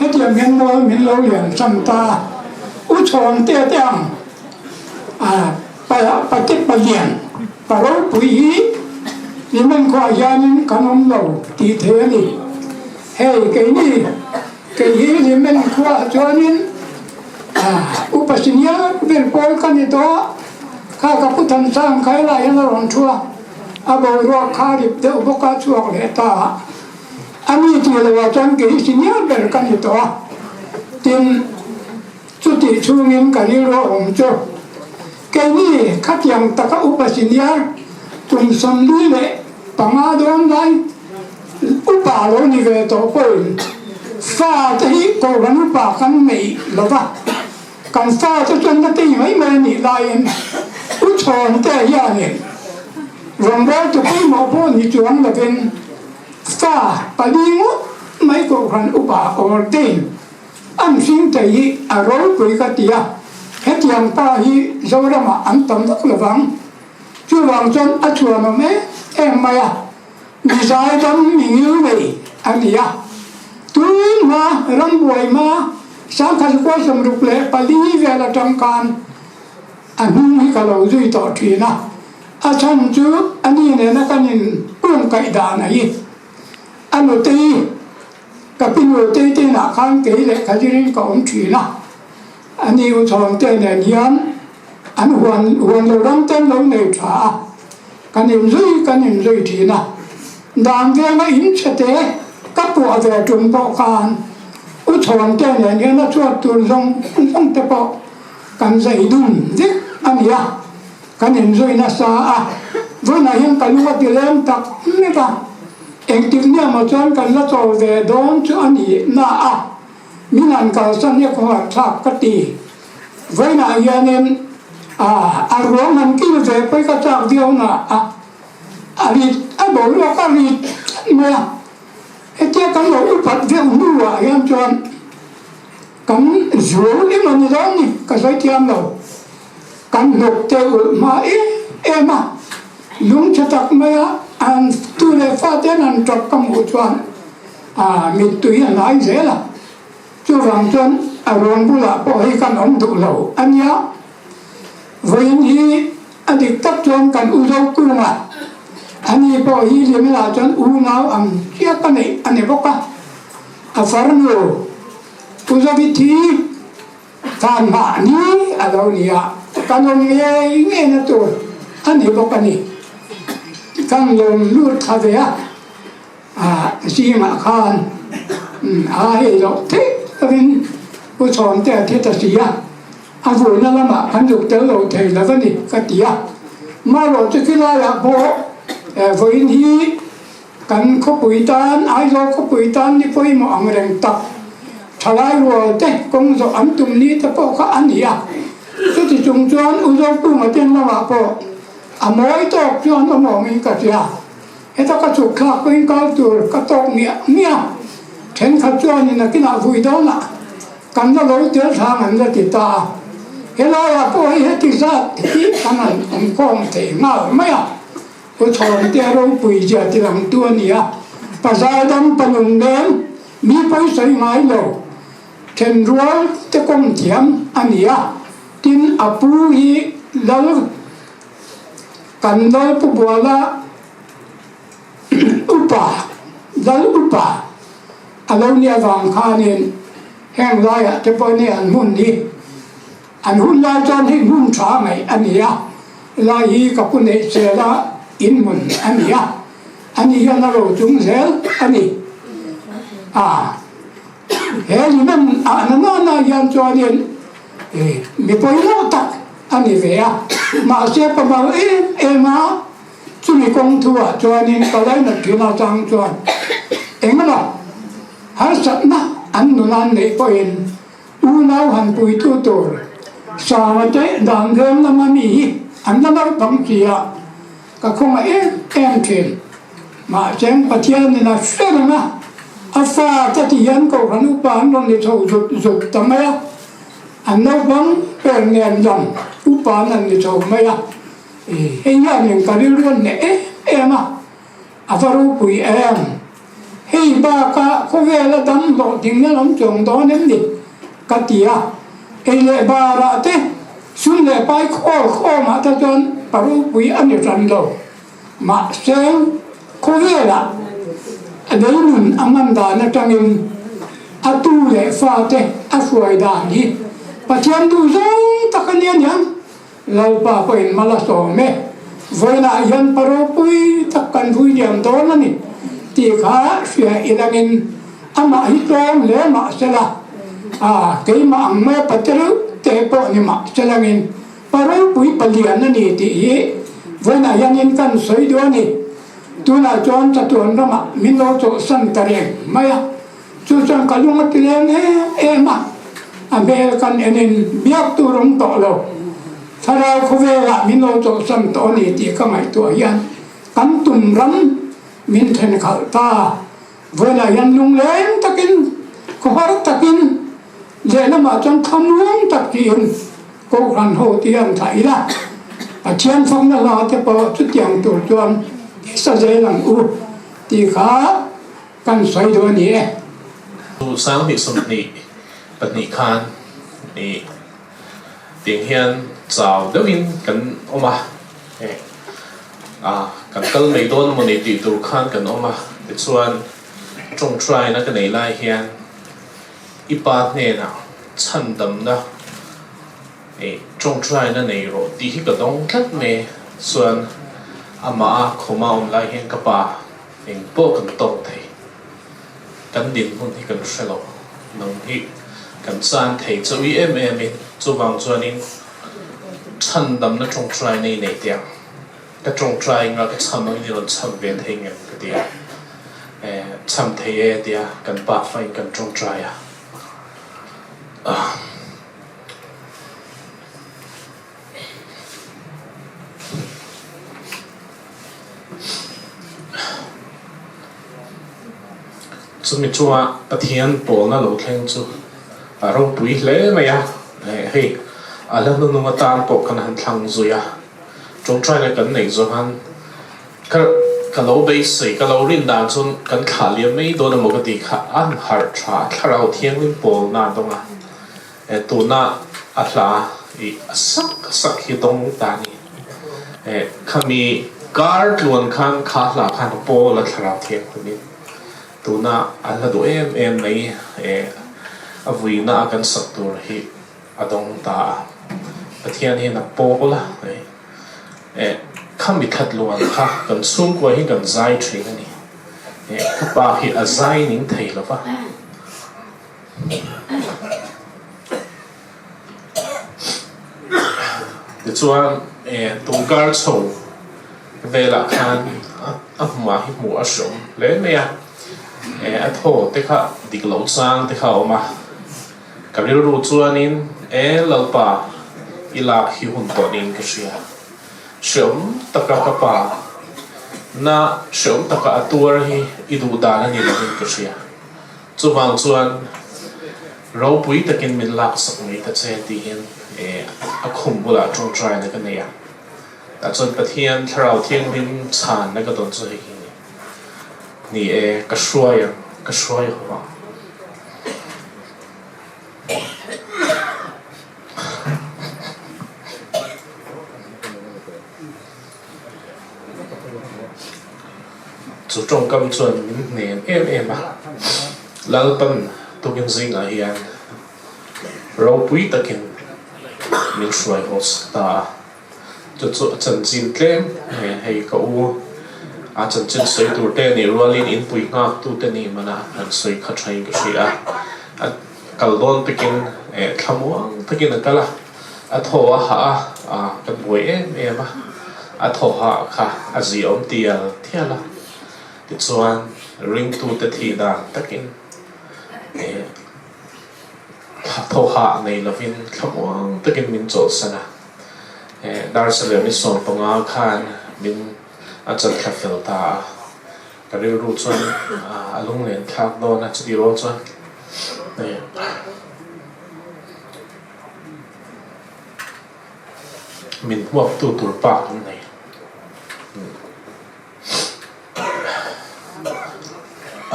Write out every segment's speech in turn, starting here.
Hetiang hian mual min lo lian san ta a, U Chhawnte te ang pate palian pa ropui hi Liman khuaah hianin kan awm lo tih thei a ni. Hei keini kei hi Liman khuaah chuanin upa senior ber pawl ka ni tawh a, kha ka pu Thansang Khaila hian a rawn thu a, a boruak kha rip deuh bawk a chhuak leh ta a. A ni tih loah chuan kei senior ber ka ni tawh a, tin chutih chhungin ka rilru a awm chu. Keini khatiang taka upa senior kum 45 dawn lai upa lo ni ve tawh pawhin fa te hi kohhran upa kan nei lo va, kan fa te chuan na tei mai mai a nih laiin U Chhawnte hianin rawngbawltu pawimawh pawh ni chuang lovin Fa pali ngawt mai kohhran upa ordain an hring thei hi a ropui ka ti a, hetiang pa hi Zoramah an tam vak lo vang. Chuvang chuan a chhuanawm em em mai a, mi zaidam mi ngil nei a ni a. Tun hma rambuai hma 1964 vel atang khan a hnung hi ka lo zui tawh thin a. A chhan chu a ni nena kan in kungkaih dan a hi. A nutei, ka pi nutei te inah khan kei leh Khazirin ka awm thin a. A ni u Chhawngte nen hian an huan huan lo ram ten lo nei tha a, kan in zui kan in zui thin a. Dan venga in chhe te ka puah ve tum pawh khan u Chhawngte nen hian a chhuat tur zawng zawng te pawh kan zai dun vek a ni a. Kan inzui nasa a, vawiinah hian ka lu a ti lem tak mek a, engtik nia maw chuan kan la chawl ve dawn chu a ni na a, min han kalsan hi a khawngharh thlak ka ti. Vawiinah hianin a ruang han kil ve pawi ka chak viau na a, a rit a boruak a rit tlat mai a, hetia kan lo upat deuh hnuah hian chuan kan zual em a ni dawn ni ka sawi thiam lo. Kan hnuk te ulh hma em em a, lungchhe tak maia an tu leh faten an tap ka hmuh chuan a mittui a hnai zel a, chuvang chuan a ruang bulah pawh hei kan awm duh lo a nia. Vawiin hi a dik tak chuan kan u zo kung a, ani pawh hi Limela chuan unau ang chiah ka neih a ni bawk a, a farnu Pu Zovi thi Van mahni a lo ni a, kan awm ngei ngei na tur a ni bawk a ni. Kan lawm lut thla ve a, zingah khan a hei loh theih lovin Pu Chhawnte a thi ta si a, a vuina lamah kan zuk tel lo thei lo a ni ka ti a. Marawh chu khilaiah pawh vawiin hi Kan khawpui tan, Aizawl khawpui tan ni pawimawh ang reng tak, thalai rual te kawng zawh an tum ni te pawh kha a ni a. Chuti chung chuan U Zokunga ten lamah pawh a mawi tawk chuan awm awmin ka hria. Heta ka chhuk thlak pawhin kal tur ka tawk miah miah. Thenkhat chuanin a kinah vui dawnah kan la lo tel thlang an la ti ta a. Helaiah pawh hei heti zat hi kan han awmkhawm thei nghal mai a. Pu Chhawnte ropui zia ti langtu a ni a, pa zaidam pa nun leng, mi pawisawi ngai lo, thenrual te kawm thiam a ni a, tin a pu hi Lal kan Lal Pu Buala upa Lal upa a lo nih avang khanin heng laiah te pawh nia an hmun hi An hun lai chuan hei hmun tha ngaih a ni a, lai hi ka pu neih sela in hmun a ni a, ani hian a ro chung zel a ni. A he limen ah na na na hian chuanin mi pawimawh tak a ni ve a, mahse pamal em em a chumi kawng thu ah chuanin ka lainat thin atang chuan engemaw harsatna an nun an neih pawhin Unau han puitu tur Sanga te dan rem lama mi hi an la naupang si a, ka khawngaih em em thin. Mahse Pathianin a hre reng a, a fa te ti hian Kohhran upa an rawn ni chho zut zut ta mai a, an naupang per nen lam upa an han ni chho mai a, hei hianin ka rilru a hneh em em a, a va ropui em. Hei. Hei baka khawvela dam hlawhtling na lam chuang dawn em ni? ka ti a. Ei leh barah te, sum leh pai khawl khawmah te chuan pa ropui a ni hran lo. Mahse, khawvelah a leinun a hman dan atangin a tu leh fate a hruai dan hi Pathian duh zawng tak a ni a niang. Lalpa pawhin mal a sawm e, vawiinah hian pa ropui tak kan vui liam dawn a ni tih kha hria ilangin amah hi tlawm hle mah sela, a keimah ang maia pa tereuh te pawh ni mah selangin pa ropui palian a ni tih hi vawiinah hianin kan sawi duh a ni. Tunah chuan chatuan ramah min lo chawlhsan ta reng mai a. Chu chuan ka lung a ti leng em em a, a hmel kan enin biak tur awm tawh lo. Thlarau khawvelah min lo chawlhsan tawh a ni tih ka ngaihtuah hian kan tum ram min then khalh ta. Vawiinah hian lungleng takin, khawhar takin, lehlamah chuan thlamuang tak tiin Kohhran ho te hian thlah ila, Pathian fakna hla te pawh chutiang tur chuan i sa zel ang u tih kha Kan sawi duh a ni e. 20 22 khan ih tiang hian chau deuhin kan awm a, eh ah kan kal mai dawn emaw ni tih tur khan kan awm a, tichuan tawngtaina ka nei lai hian i pa hnenah chhandamna ih tawngtaina nei rawh tih hi ka dawng tlat mai chuan amah a khuma awm lai hian ka pa Eng pawh kan tawk thei. Kan dinhmun hi kan hre lo. Nang hi kan chan thei chauh i em em in chuvang chuanin chhandamna tawngtai nei nei teh ang. Ka tawngtai inga ka chham angin i rawn chham ve thei ngem ka ti a. Chham thei e tia kan pa fain kan tawngtai a. Chumi chunga Pathian pawlna lo thleng chu a ropui hle mai a, hei a hla hnunung atan pawh kan han thlang zui a, tawngtaina kan neih zawhan ka ka lo beisei ka lo rin dan chuan kan thlah liam mai dawn emaw ka tih kha an harh tha thlarau thianghlim pawlna a dawng a. Tuna a hla i a sak sak hi dawng ta a ni. Khami kar tluan khan kha hla khan a pawl a thlarau thianghlimin tuna a hla duh em em mai a vuina a kan sak tur hi a dawng ta a. Pathian hian a pawl a, khami khat luan kha kan chhungkua hi kan zai thin a ni. Ka pa hi a zai ning thei lo va. Tichuan tungkar chho velah khan a hmuah hi hmuh a hreawm hle mai a, a thaw te kha dik loh chang te kha a awm a, ka rilru chuanin e Lalpa i lak hi hun tawh niin ka hria, hreawm taka ka pa na hreawm taka a tuar hi i duh dan a ni lovin ka hria. Chuvang chuan ropui takin min laksak mai ta che tiin a khum bulah tawngtaina ka nei a. Tah chuan Pathian Thlarau Thianghlim chhanna ka dawn chu hei hi a ni. Ni e, ka hruai ang, ka hruai ho ang. Chu tawngkam chuan min hnen em em a, Lalpan tukin zingah hian ropui takin min hruai haw sak ta a, chu chu a chanchin tlem hei ka u a chanchin sawi tur te nih rualin inpui nghak tu te nih mana han sawi kha thain ka hria a, a kal dawn takin thlamuang takin a kal a. A thaw a hah a, a ka buai em em a, a thaw hah kha a ziaawm tial tial a, tichuan ringtute thih dan takin thaw hah nei lovin thlamuang takin min chawlhsan a, dar sarih ni 15 khan min a chalthla fel ta a, ka rilru chuan a lunglen thlak dawn a, chutih rual chuan. Min hmuaktu tur pa kan nei.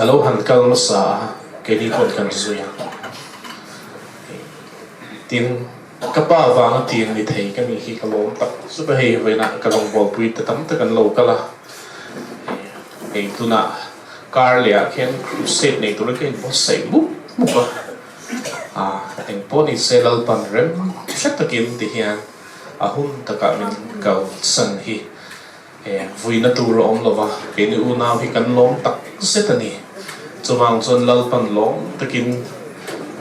A lo han kal hmasa a, keini pawn kan zui a. Tin, ka pa vanga tiang ni thei ka nih hi ka lawm tak zet a, hei vawiinah ka rawngbawlpui te tam tak an lo kal a. Hei tunah kar leh ah khian crusade nei turin ka inbuatsaih mup mup a. Engpawh ni se Lalpan rem hre takin ti hian a hun takah min kalsan hi Vuina tur a awm lova, keini unau hi kan lawm tak zet a ni. Chuvang chuan Lalpan lawm takin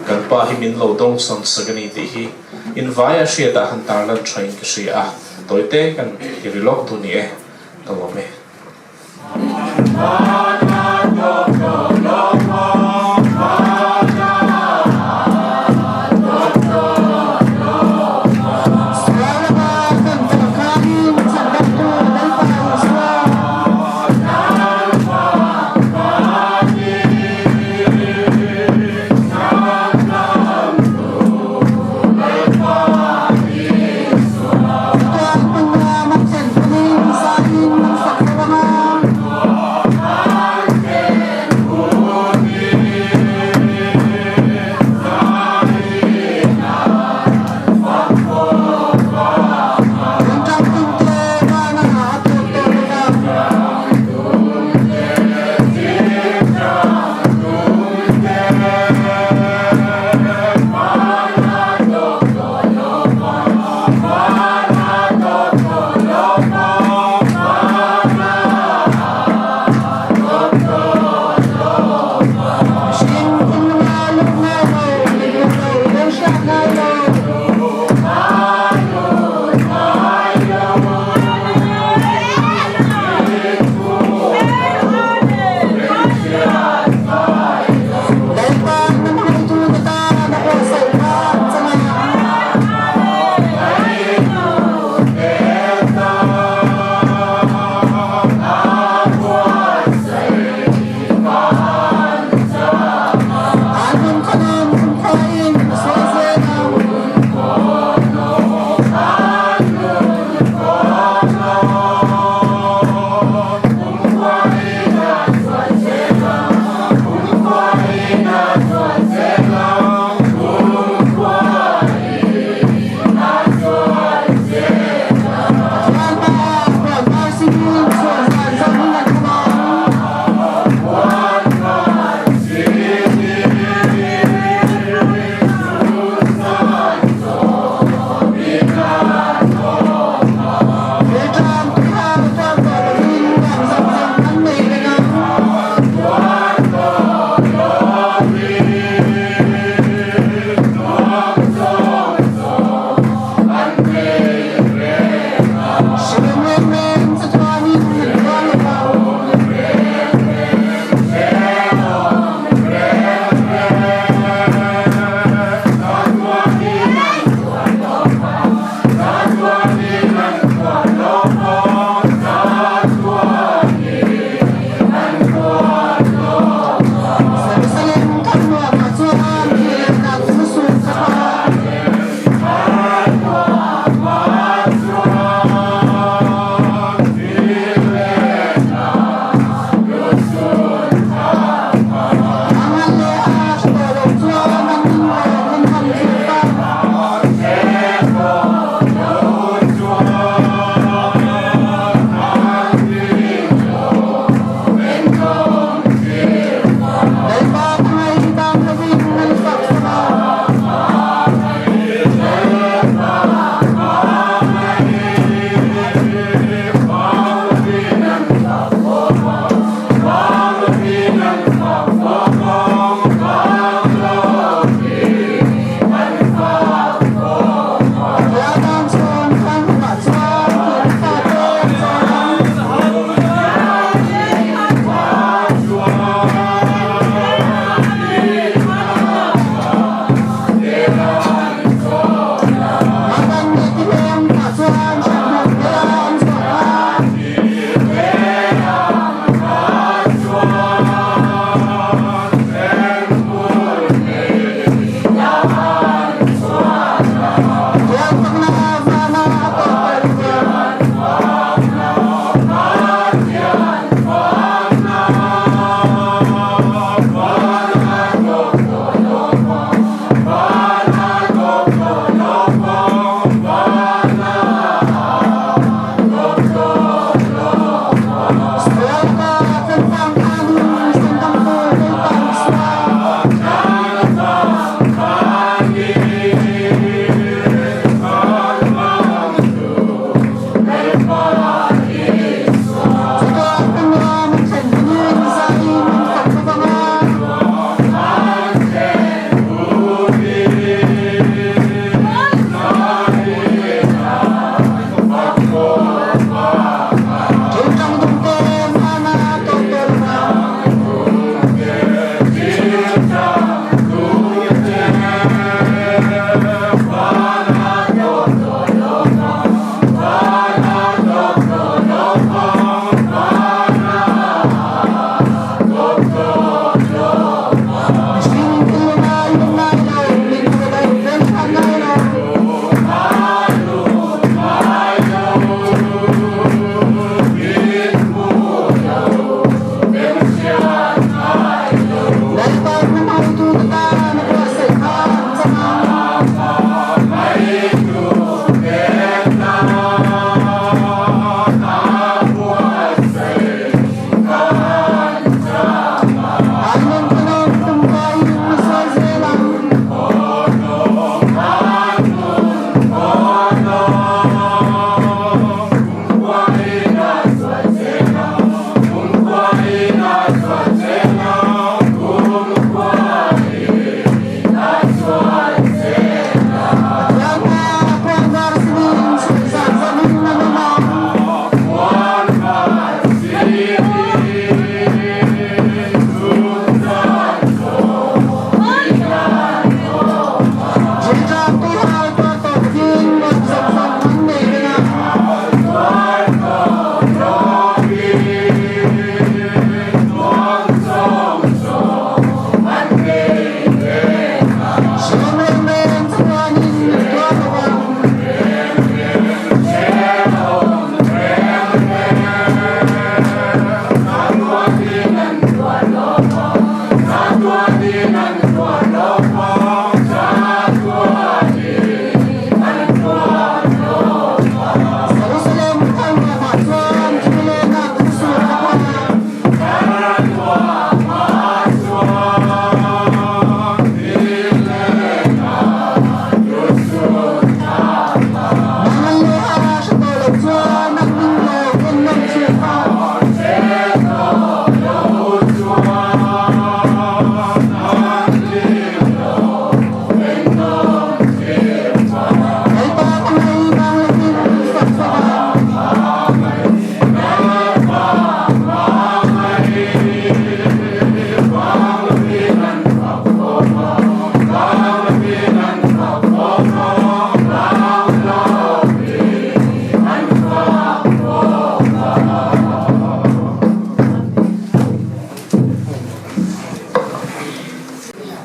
kan pa hi min lo dawngsawn sak a ni tih hi invaia hriatah han tarlan thain ka hria a, tawite kan i ri lawk duh ni e, ka lawm e.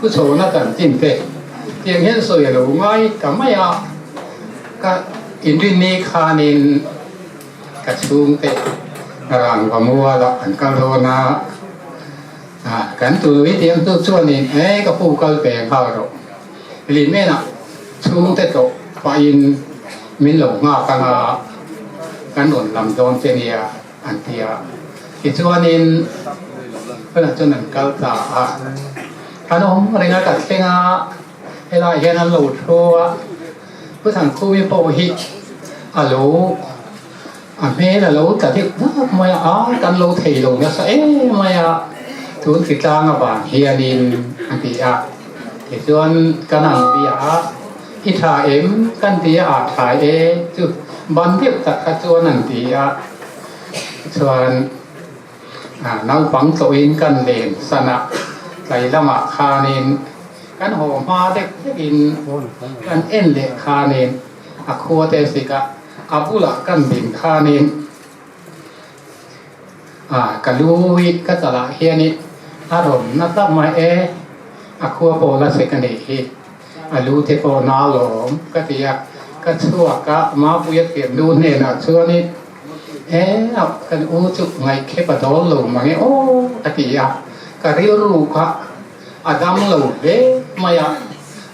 Pu Chhawna chanchin te tiang hian sawi a lo ngai ta mai a, ka inrinni khanin ka chhungte rangva mualah an kal dawn a. Kan tui tiang tu chuanin e ka pu kal ve nghal rawh. Limenah chhungte tlawh pahin min lo nghak anga kan rawn lam dawn che nia an ti a. Tichuanin tunah chuan an kal ta a. An awm reng a ka thleng a, helaiah hian an lo thu a. Pu Thankhumi pawh hi a lo. A hmel a lo tla deuh hlak mai a, a kan lo thei lo nasa em mai a, tun hritlang avang hianin a ti a. Tichuan kan ang bia a, I tha em? kan ti a, a tha e chu ban deuh tak kha chuan an ti a. Chuan naupang tlawhin kan len san a, tlai lamah khanin kan haw hma deuh deuhin kan en leh khanin a khua te sik a. A bulah kan din khanin a ka lu hi ka chalah hianin a rawn na tak mai e, a khua pawh la sek a nih hi, a lu te pawh na lawm ka ti a, ka chhuak a, Mapuia thiannu hnenah chuanin e a kan u chu ngaihkhep a dawl lo mang e aw ka ti a, ka rilru kha a dam lo hle mai a,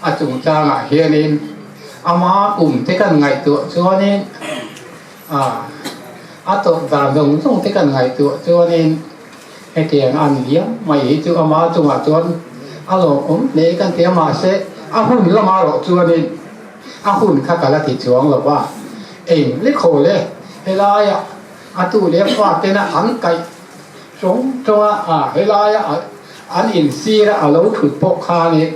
a chungchangah hianin Ama kum te kan ngaihtuah chuanin a a tawrh dan zawng zawng te kan ngaihtuah chuanin hetiang a ni viau mai hi chu ama chungah chuan a lawmawm hle kan ti a, mahse a hun lama rawh chuanin a hun kha ka la ti chuang lo va, eng le khaw le helaia a tu leh fa tena an kaih tawng tawng a, a helaia an insira a lo thut pawh khanin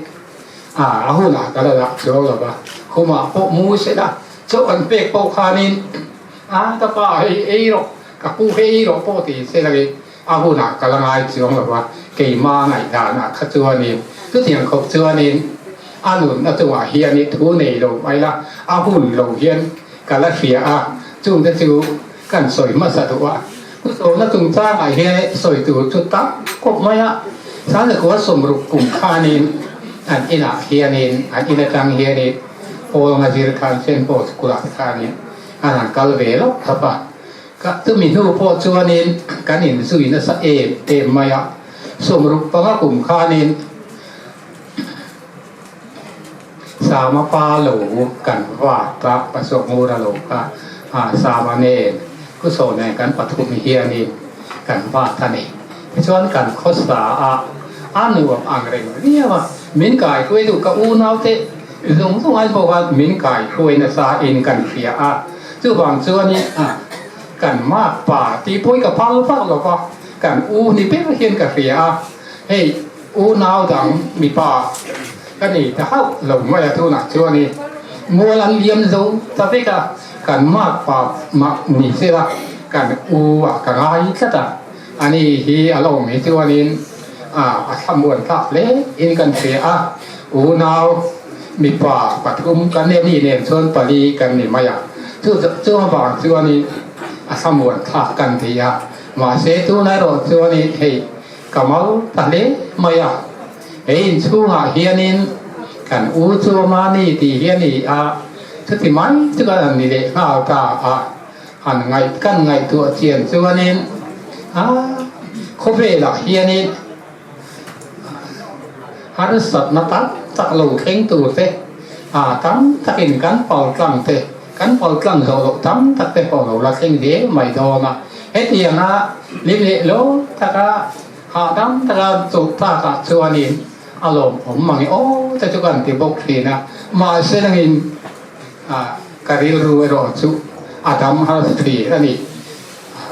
A, a hunah ka la dah chuang lo va, khumah pawh mu se la, chaw an pek pawh khanin, A, ka pa hei ei rawh, ka pu hei ei rawh pawh ti se langin a hunah ka la ngai chuang lo va, keima ngaihdanah kha chuanin chutiang khawp chuanin a nunna chungah hianin thu nei lo mai la, a hun lo hian ka la hria a, chungte chu kan sawi hmasa duh a. Pu-Sawna chungchangah hian sawi tur chu tam khawp mai a, Sanzakua sawmruk kum khanin an inah hianin an in atang hianin Paul Ngazir khan Saint Paul School-ah te khanin an han kal ve lawk thlap a. Ka chumi hnu pawh chuanin kan inzui nasa em em mai a, 65 kum khanin Sama pa lo kan vat a, Pasawk Ngura lo kha Sama nen Kusaw nen kan pathum hianin kan vat a ni. Tichuan kan khawsa a, a nuam ang reng viau a, min kai hruai duh ka unaute zawng zawng ai pawh khan min kai hruai nasa in kan hria a, chuvang chuanin kan makpa tih pawh hi ka phal vak lo va, kan u ni ber hian ka hria a, hei Unau dang mipa ka nei ta hauh lo mai a, tunah chuan i mual an liam zo ta vek a, kan makpa mah ni sela kan u ah ka ngai tlat a, ani hi a lo awm hi chuanin a thlamuan tlak hle in kan hria a, unau mipa pathum kan ni nen chuan pali kan ni mai a, chu chu avang chuanin a thlamuan thlak kan ti a, mahse tunah erawh chuanin hei Ka mau ta hle mai a, he inchhungah hianin kan u chu Mani tih hi a ni a, chuti mai chu kan han ni leh nghal ta a, han ngaih kan ngaihtuah chian chuanin a khawvelah hianin harsatna tam tak lo thleng tur te, a tam takin kan paltlang te, kan paltlang zawh loh tam tak te pawh lo la thleng zel mai dawn a. Hetianga lim leh lo taka hahdam taka chawlh tlakah chuanin a lawmawm mang e aw te chu kan ti bawk thin a, mahse nangin ka rilru erawh chu a dam har thin a ni.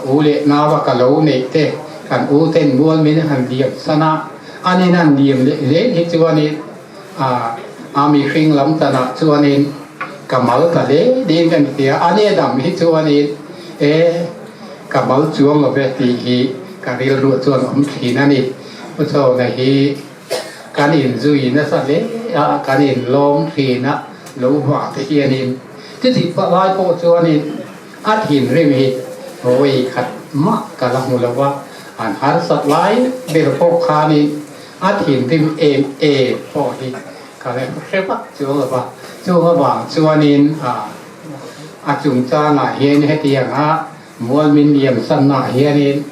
U leh nau a ka lo neih te kan u ten mual min han liam san a, an in han liam leh zel hi chuanin a mihring lam tanah chuanin ka mal ta hle ding ka ni tia, a ni dam hi chuanin e ka mal chuang lo ve tih hi ka rilruah chuan awm thin a ni. Pu Chhawna hi kan inzui nasa hle a, kan inlawm thin a, lo vah te hianin chuti lai pawh chuanin A thinrim hi vawi khat mah ka la hmu lo va, an harsat lai ber pawh khanin a thinrim em em pawh hi ka la hre vak chuang lo va. Chung avang chuanin a chungchangah hian hetianga mual min liam sannaah hianin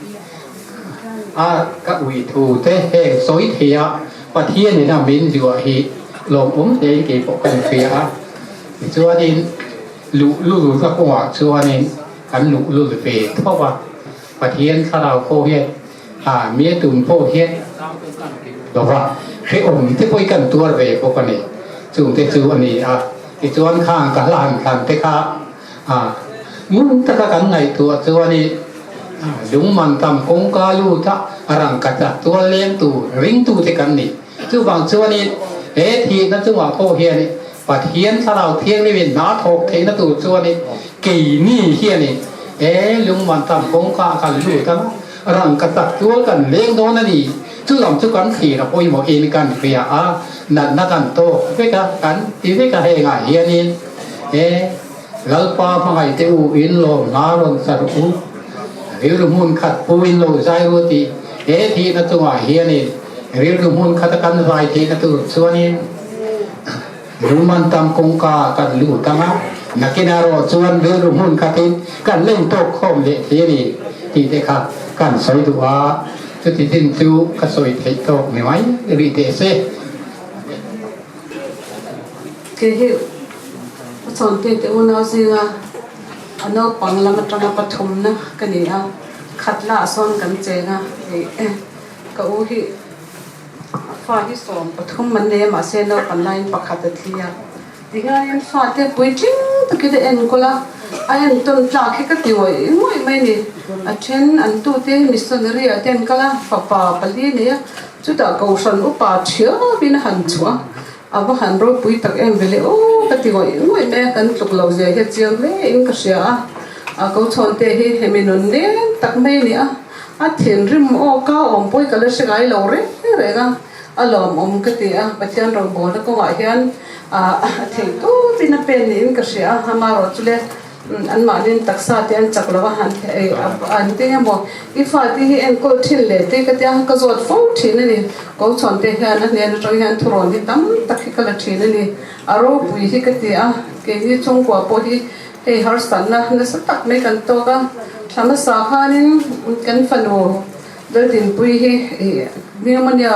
a ka ui thu te heng sawi theia Pathianin a min zuah hi lawmawm hlein kei pawh ka inhria a. Tichuanin. Luhlul ka kawngah chuanin kan luhlul ve tho a, Pathian thlarau pawh hian a mi a tum pawh hian lo va, hrehawm te pawh hi kan tuar ve bawk a ni. Chungte chu a ni a, tichuan khang ka hla han thlan te kha a ngun taka kan ngaihtuah chuanin lungman tam kawngka lut a rangka chak tual leng tur ringtute kan ni. Chuvang chuanin he thihna chungah pawh hian Pathian Thlarau Thianghlimin hna thawk theihna tur chuanin keini hianin he lungman tam kawngka ah kan lut ang a, rangka chak tual kan leng dawn a ni. Chu lam chu kan thlir a pawimawhin kan hria a, natna kan tawk vek a, kan ti vek a hengah hianin he Lalpa hmangaih te u in lawm hna rawn sar u, rilru hmun khat pu in lo zai ru tih he thihna chungah hianin rilru hmun khata kan zai theihna tur chuanin Lungman tam kawngka kan lut ang a, nakin erawh chuan rilru hmun khatin kan len tawk khawm leh thei a ni tih te kha kan sawi duh a, chuti chin chu ka sawi theih tawk ni mai rih teh se. Kei hi ka chhawnte te unau zinga a naupang lam atanga pathumna ka ni a, khat lah sawn kan cheng a, ka u hi A fa hi 13 an nei a, mahse naupan laiin pakhat a thi a. Tihianin fate puitling takin a enkawl a, a entawn tlak hi ka ti ngawih ngawih mai a ni. A then an tute hi missionary ah te an kal a, fapa pali a nei a, chutah kohhran upa thiapin a han chhuah a, a va han ropui tak em vele aw ka ti ngawih ngawih mai a, kan tluk lo zia hi a chiang hle in ka hria a. A ko chhawnte hi hemi nun leng tak mai a ni a. A thinrim aw ka awm pawh hi ka la hre ngai lo reng reng a, a lawmawm ka ti a, Pathian rawngbawlna kawngah hian a theih tawpin a pen niin ka hria a, amaherawh chu le anmahniin taksa te an chak lo a, an ti emaw i fate hi enkawl thin leh te ka tia ka zawt fo thin a ni, Kochhawn te hian a hnen atang hian thurawn hi tam tak hi ka la thin a ni, a ropui hi ka ti a, keini chhungkua pawh hi Hei harsatna nasa tak mai kan tawk a, thla hmasa khanin kan fanu Laldinpuii hi pneumonia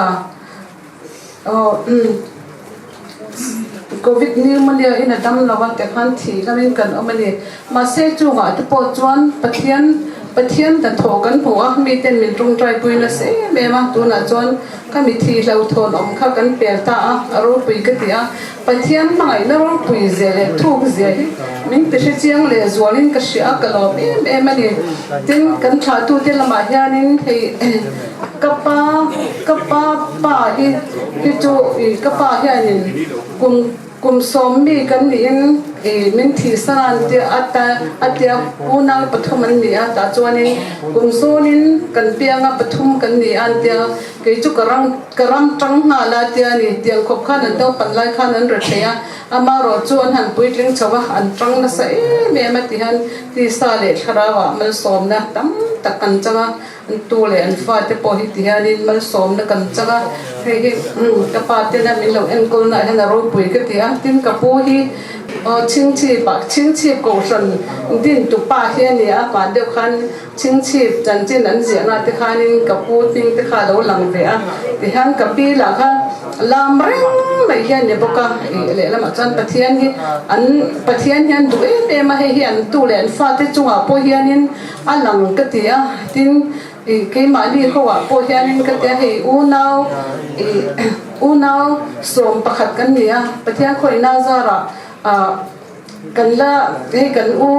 Covid pneumonia in a dam lo a tikhan thih hlamin kan awm a ni. Mahse chungah te pawh chuan Pathian Pathian hnathawh kan hmu a, miten min tawngtaipui nasa em em a, tunah chuan ka mithi hlauhthawn awm kha kan pel ta a, a ropui ka ti a. Pathian hmangaihna ropui zia leh thuk zia hi min ti hre chiang leh zualin ka hria a, ka lawm em em a ni. Tin, kan thlahtute lamah hianin hei ka pa ka pa pa hi hi chu ih ka pa hianin kum kum sawm mi kan niin ih min thihsan a an tia a ta a tia unau pathum an ni a tah chuanin kum zawnin kan pianga pathum kan ni a an tia kei chu ka ram Ka ram tang nghal a tia ni, tiang khawp khan an naupan lai khan an re thei a, amarawh chu an han puitling chho a, an tang nasa em em a ti hian tisa leh thlarauah malsawmna tam tak kan chang a, an tu leh an fate pawh hi ti hianin malsawmna kan chang a, hei hi ka pa tena min lo enkawl naah hian a ropui ka ti a, tin ka pu hi aw chhingchhip ah chhingchhip kohhran din tu pa hi a ni a, hman deuh khan Chhingchhip chanchin an ziahna te khanin ka pu hming te kha a lo lang ve a, tihian ka pi lah kha lam reng mai hian ni bawk a, ih lehlamah chuan Pathian hi an Pathian hian duh em em a, hei hi an tu leh an fate chungah pawh hianin a lang ka ti a, tin ih keimahni ho ah pawh hianin ka ti a, hei unau ih unau 11 kan ni a, Pathian khawihna zarah ah kan la hei kan u.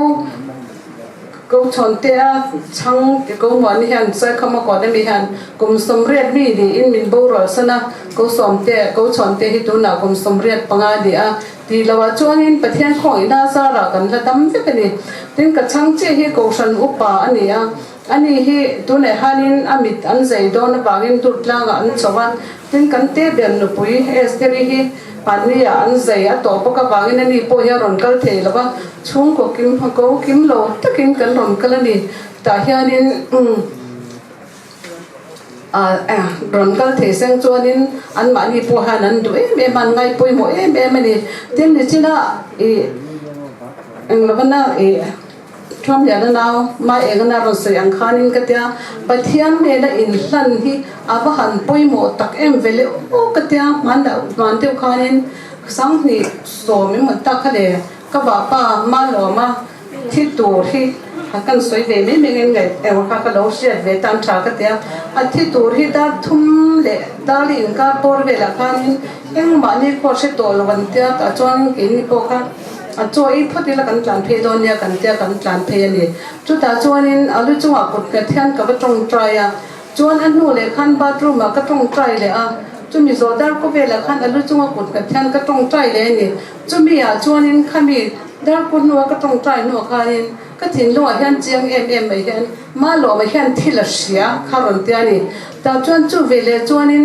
Ko Chhawntea chhang ti ko Muani hian Saikhama Academy hian kum 80 mi niin min boral san a, Ko Sawmte, Ko Chhawnte hi tunah kum 85 a ni a tih loah chuanin Pathian khawngaihna zarah kan la dam vek a ni. Tin, ka chhang chiah hi Kohhran upa a ni a, ani hi tunah hianin a mit an zai dawn avangin Durtlangah an chho a, Tin, kan te ber nupui Estheri hi mahnia an zai a tawh bawk avangin ani pawh hi a rawn kal thei lo va, chhungkaw kim ko kim lo takin kan rawn kal a ni. Tah hianin rawn kal thei seng chuanin anmahni pawh hian an duh em em a, an ngaipawimawh em em a ni. Tin, nichina ih englovana ih. Thuamliana nau Mai Engana rawn sawi ang khanin ka tia, Pathian hnena inhlan hi a va han pawimawh tak em ve le aw ka tia, hman dah hman deuh khanin 2010 emaw tak kha le ka vahpa Malawma thi tur hi a kan sawi ve mai mai ngei ngei emaw kha ka lo hriat ve tan tha ka tia, a thi tur hi dar thum leh dar hi inkar bawr velah khanin engmahni khaw hre tawh lo an tia tah chuanin keini pawh kha A chaw ei phawt ila kan tlan phei dawn nia kan tia kan tlan phei a ni. Chutah chuanin a lu chungah kut nghet hian ka va tawngtai a, chuan a hnu leh khan bathroom ah ka tawngtai leh a, chumi zawh dar kaw velah khan a lu chunga kut nghet hian ka tawngtai leh a ni. Chumi ah chuanin khami dar kaw hnua ka tawngtai hnuah khanin ka thinlungah hian chiang em em mai hian Malawma hian thil a hria kha rawn ti a ni. Tah chuan chu veleh chuanin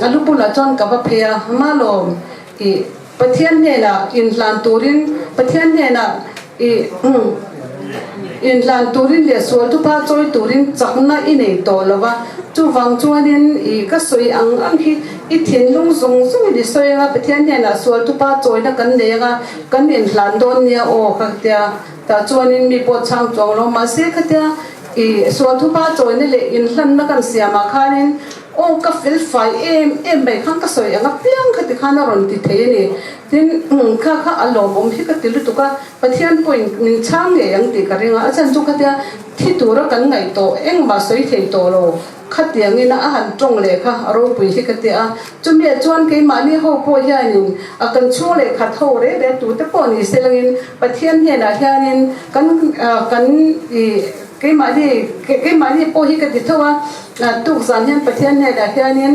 a lu bulah chuan ka va phei a, Malawm ih. Pathian hnenah inhlan turin Pathian hnenah i inhlan turin leh sual thupa chawi turin chakna i nei tawh lo va, chuvang chuanin i ka sawi ang ang hi i thinlung zawng zawngin i sawi anga Pathian hnenah sual thupa chawina kan nei anga kan inhlan dawn nia aw ka tia tah chuanin mi pawh chhang chuang lo mahse khatia i sual thupa chawina leh inhlanna kan siamah khanin Aw ka fel fai em em mai khan ka sawi ang apiang kha tikhan a rawn ti thei a ni. Tin, kha kha a lawmawm hi ka ti lutuk a, Pathian pawhin min chhang ngei ang tih ka ring a, a chhan chu khatia thi tura kan ngaih tawh engmah sawi thei tawh lo khatiangin a han tawng leh kha a ropui hi ka ti a. Chumiah chuan keimahni ho pawh hianin a kan chhung leh khat ho reh reh tute pawh ni se langin Pathian hnenah hianin kan kan ih Keimahni, keimahni pawh hi ka ti tho a, tuk zan hian Pathian hnenah hianin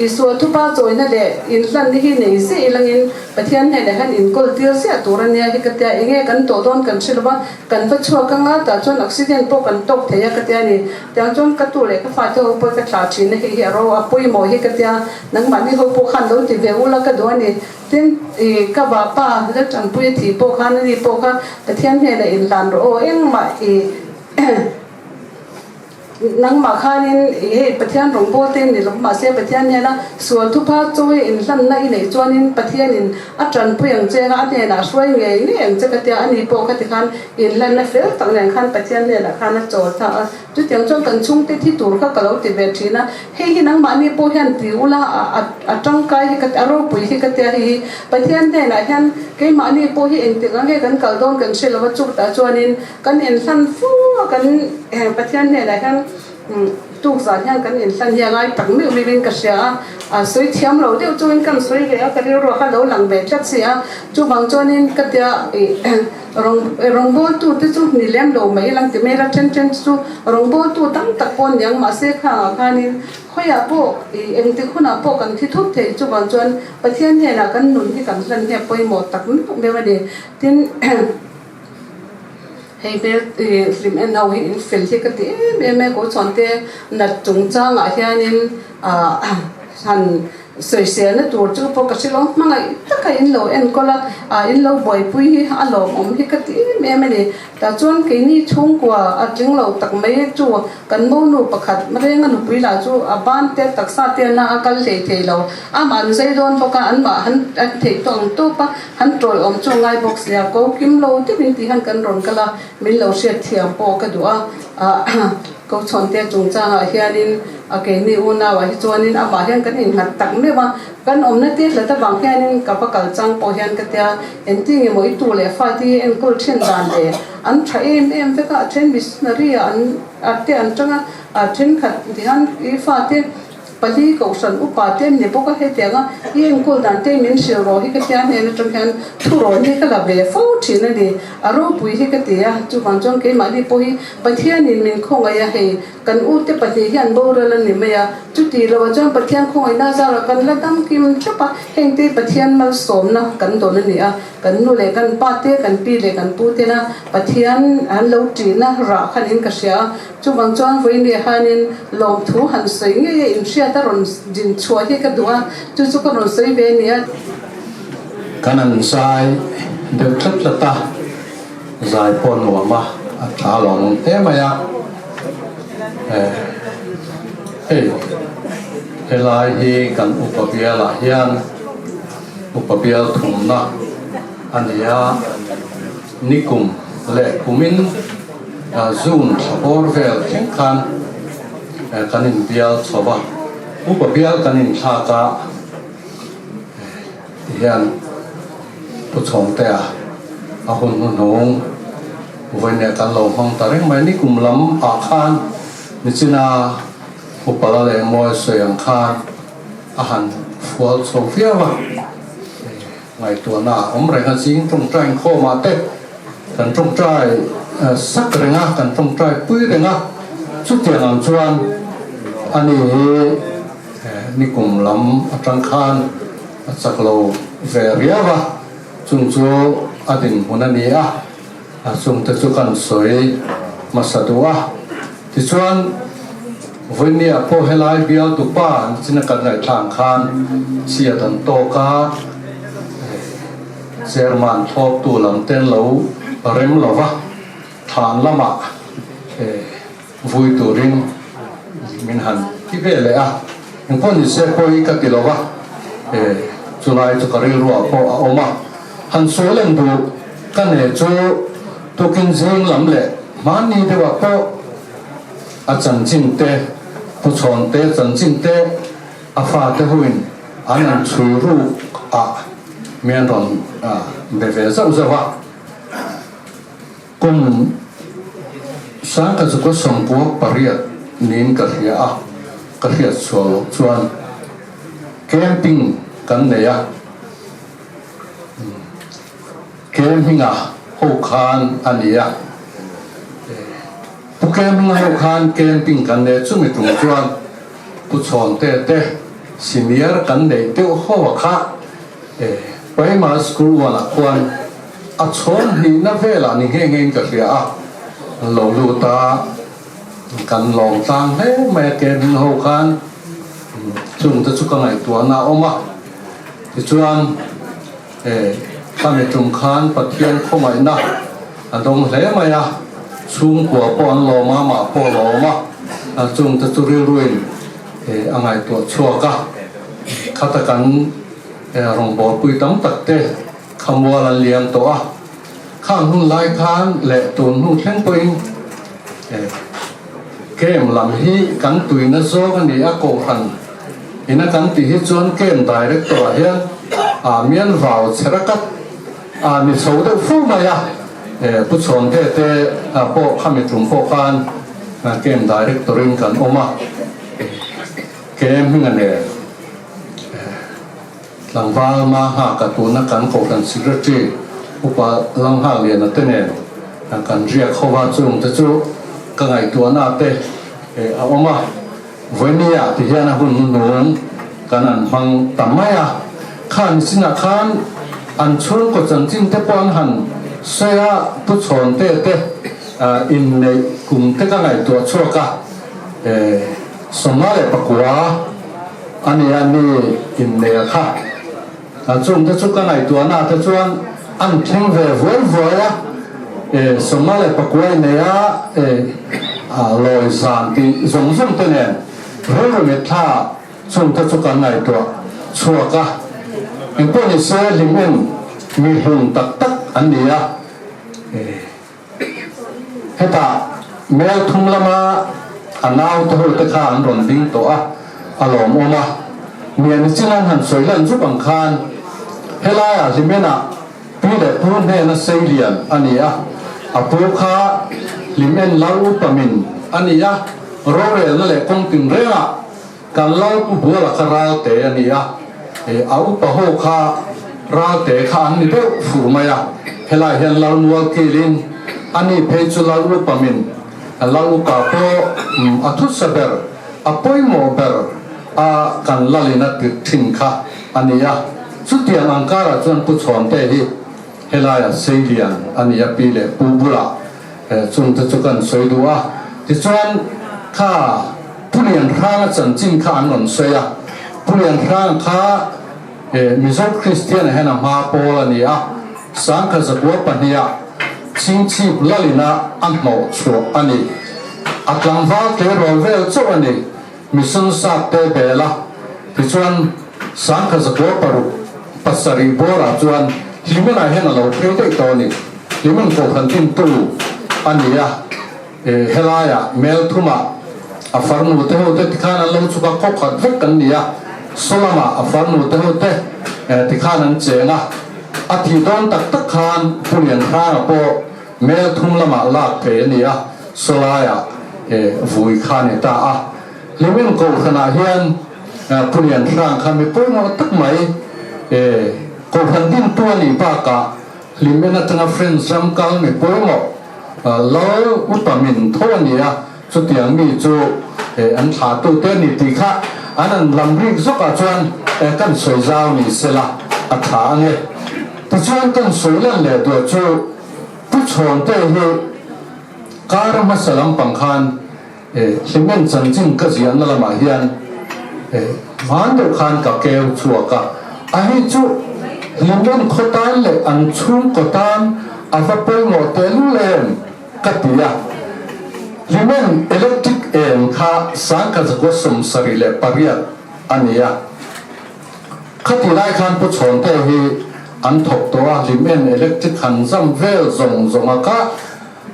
Isua thupa chawina leh inhlanna hi nei ziah ilangin Pathian hnenah hian inkawl tir ziah tur a nia hi ka tia, enge kan tawh dawn kan hre lova, kan va chhuak anga tah chuan accident pawh kan tawk thei a ka tia ni. Tiang chuan ka tu leh ka fate ho pawh ka thlah thin a hei hi a ro a pawimawh hi ka tia, nangmahni ho pawh khan lo ti ve ula ka duh a ni. Tin, i ka vapa Laltanpuia thih pawh khan ani pawh kha Pathian hnenah inhlan rawh aw, engmah i nangmah khanin i hei Pathian rawngbawlte ni lo mahse Pathian hnena sual thupha chawi inhlanna i neih chuanin Pathianin a tanpui ang che anga a hnenah hruai ngei ngei ang che ka tia ani pawh kha tikhan inhlanna fel tak nen khan Pathian hnenah khan a chawl ta a. Chutiang chuan kan chhungte thi tur kha ka lo ti ve thin a, hei hi nangmahni pawh hian ti ula a tangkai hi ka a ropui hi ka tia hei hi Pathian hnenah hian keimahni pawh hi engtik ang nge kan kal dawn kan hre lo a chutah chuanin kan inhlan fu a kan Pathian hnenah hian tuk zan hian kan inhlan hi a ngai tak meuh meuhin ka hria a, a sawi thiam lo deuh chungin kan sawi ve a ka rilruah kha lo lang ve tlat si a, chuvang chuanin ka tia ih. Rawngbawltute chu ni lem lo mai lang ti mai la, then then chu rawngbawltu tam tak pawh niang mahse khangah khanin khawiah pawh ih engtik hunah pawh kan thi thut thei chuvang chuan Pathian hnenah kan nun hi kan hlan hi a pawimawh tak meuh meuh a ni. Tin, hei hmel ih hlim en ho hi in fel hi ka ti em em e, Kochhuante nat chungchangah hianin ah han Sawiselna tur chu pawh ka hre lo, hmangaih taka in lo enkawl a, ah in lo buaipui hi a lawmawm hi ka ti em em a ni. Tah chuan keini chhungkua a tling lo tak mai chu kan monu pakhat Marenga nupui lah chu a ban te taksa te na a kal hlei thei lo, amah an zai dawn bawk a, anmah han an theih tawh ang tawp a, han tawlawm chu a ngai bawk sia, ko kim lo deuhin ti hian kan rawn kal a, min lo hriatthiam pawh ka duh a, ah. Kohchhawnte chungchangah hianin a keini unauah hi chuanin amah hian kan innghat tak meuh a, kan awmna te hlat avang hianin ka va kal chang pawh hian ka tia, engtin nge maw i tu leh fate hi enkawl then dan le an tha em em vek a, a then missionary ah an a te an tang a, a thenkhat ti hian i fate. Pali kohhran upa te an ni bawk a, hetianga i enkawl dan te min hrilh rawh hi ka tia hnen atang hian thurawn hi ka la ve fo thin a ni. A ropui hi ka ti a, chuvang chuan keimahni pawh hi Pathianin min khawngaih a, hei kan ute pahnih hi an boral a ni mai a, chuti loah chuan Pathian khawngaihna zarah kan la dam kim thap a, hengte Pathian malsawmna kan dawn a ni a, kan nu leh kan pa te, kan pi leh kan pu tena Pathian an lo ṭihna rah khan in ka hria a, Chuvang chuan vawiin hianin lawmthu han sawi ngei a inhriat a rawn din chhuah hi ka duh a, chu chu ka rawn sawi ve a ni a. Kan an zai deuh tlat tlat a, zai pawh nuam a, a tha lawm hle mai a. Hei helai hi kan upa bialah hian upa bial thumna a ni a. Nikum leh kumin June thla bawr vel thleng khan kan inbial chho va, upa bial kan inthlak a tihian Pu Chhawngtea a hun hnuhnung vawiineh kan lo hmang ta reng mai. Nikum lam ah khan nichina upa la leh mawi sawi ang khan a han fual chho viau a. Ngaihtuahna a awm reng a, zing tawngtai inkhawmah te kan tawngtai sak reng a, kan tawngtai pui reng a, chutiang ang chuan ani hi nikum lam atang khan a chak lo ve riau a, chung chu a dinhmun a ni a, chungte chu kan sawi hmasa duh a, tichuan vawinia pawh helai bial tupa nichina kan ngaihthlak ang khan chhiat an tawk a, chairman thlawptu lam ten lo rem lo va, thlan lamah vui turin min han ti ve leh a, engpawh ni se pawi ka ti lo va, chulai chu ka rilruah pawh a awm a, han sawi lem duh ka ne chu tukin zing lam leh hmanni deuhah pawh a chanchin te, Pu Chhawnte chanchin te a fate huin an an chhui ruk a mi an rawn be ve zauh zauh a. Kum sangka chu ka sawmkuak pariat niin ka hria a, ka hriat chhuah loh chuan camping kan nei a, camping-a ho khan a ni a, pu camping-a ho khan camping kan nei chumi tum chuan Pu Chhawnte te senior kan neih deuh ho a kha. Primary School one-ah khuan a chhawn hnihna velah ni nghe nghein ka hria a, an lo lut a, kan lawm tlang hle mai a, cabin ho khan chungte chu ka ngaihtuahna a awm a, tichuan khami tum khan Pathian khawngaihna a dawng hle mai a, chhungkua pawh an lawm a, amah pawh a lawm a, chungte chu rilruin a ngaihtuah chhuak a, khata kan rawngbawlpui tam tak te khamual an liam tawh a, khang hun lai khan leh tun hnu thleng pawhin camp lam hi kan tuina zawk a ni a, kohhran ina kan tih hi chuan camp director ah hian mian vau chherakat a ni chho deuh fo mai a, Pu Chhawnte te pawh khami tum pawh khan camp director in kan awm a. Ke hminga nen tlangval ma nghaka tuna kan kohhran secretary upa Langhak Liana te nen kan riak ho a, chung te chu ka ngaihtuahna te a awm a. Vawinia ti hian a hun hnung kan an hmang ta mai a, khan sinah khan an chhungkaw chanchin te pawh an han sawi a, Pu Chhawnte te inneih kum te ka ngaihtuah chhuak a. 54 a ni a mi inneih a kha. A chungte chu ka ngaihtuahna te chuan an thleng ve vuai vuai a, 54 inneih a lawi zan tih zawng zawng te nen rilru mitthla chungte chu kan ngaihtuah chhuak a. Engpawh ni se hlim en mi hlun tak tak an ni a. Hetah mel thum lama a naute ho te kha an rawn ding tawh a, a lawmawm a. Mian chin an han sawi lan zuk ang khan helaiah Hlimenah pi leh pu hnena sei lian a ni a, a pu kha Hlimen Lal Upamin a ni a, rorelna leh kawng tinrengah. Kan lal pu Buala kha Ralte a ni a, a upa ho kha Ralte kha an ni deuh fur mai a, helai hian lal mual kilin a ni phei chu lal upa min lal upa pawh a thusa ber, a pawimawh ber a kan lalin a tirh thin kha a ni a, chutiang ang karah chuan Pu Chhawnte hi helaia seilian a ni a, pi leh pu bulah Chungte chu kan sawi duh a, tichuan kha Pu Lianhranga chanchin kha an rawn sawi a, Pu Lianhranga kha Mizo Kristian ah hian a hma pawl a ni a, Sangkha zakua pahniha Chhingchhip lalina a hnawh chhuah a ni. A tlangval tleirawl vel chauh a ni, Mission sap te bel a, tichuan Sangkha zakua paruk pasarih bawrah chuan Hlimenah hian a lo phei daih tawh a ni. Hlimen Kohhran tintu a ni a, helaiah mel thumah a farnu te ho te tikhan an lo chhuk a, khaw khat vek kan ni a, saw lamah a farnu te ho te tikhan an cheng a, a thih dawn tak tak khan Pu Lianhranga pawh mel thum lamah lak thei a ni a, saw laiah vui kha a ni ta a. Hlimen Kohhranah hian Pu Lianhrang kha mi pawimawh tak mai Kohhran dintu a nih bakah Hlimen atanga French ram kal mi pawimawh Lal upa min tho a ni a, chutiang mi chu an thlahtute a ni tih kha an an lam rik zawkah chuan kan sawi zau ni sela a tha a ni. Tichuan kan sawi lan leh duah chu Pu Chhawnte hi kar hmasa lampang khan Hlimen chanchin ka ziahna lamah hian hman deuh khan ka keu chhuak a, a hei chu Hlimen khaw tan leh an chhungkaw tan a va pawimawh tehlul em ka ti a. Hlimen electric eng kha sangkha zakua 78 a ni a, khati lai khan Pu Chhawnte hi an thawk tawh a, Hlimen electric han zam vel zawng zawng a kha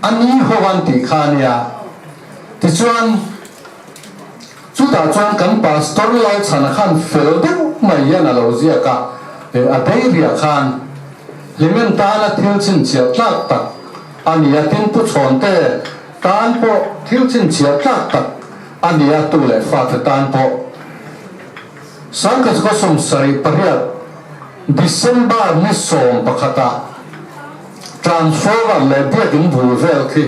A ni ho an tih kha a nia. Tichuan, chutah chuan kan Pastor Lalchhana khan fel deuh mai hian a lo ziak a, a dairy-ah khan Hlimen tana thil chhinchhiah tlak tak a ni a, tin Pu Chhawnte tan pawh thil chhinchhiah tlak tak a ni a, tu leh fate tan pawh. Sangkhaw 78 December ni sawm pakhatah Transformer leh biakin bul vel khi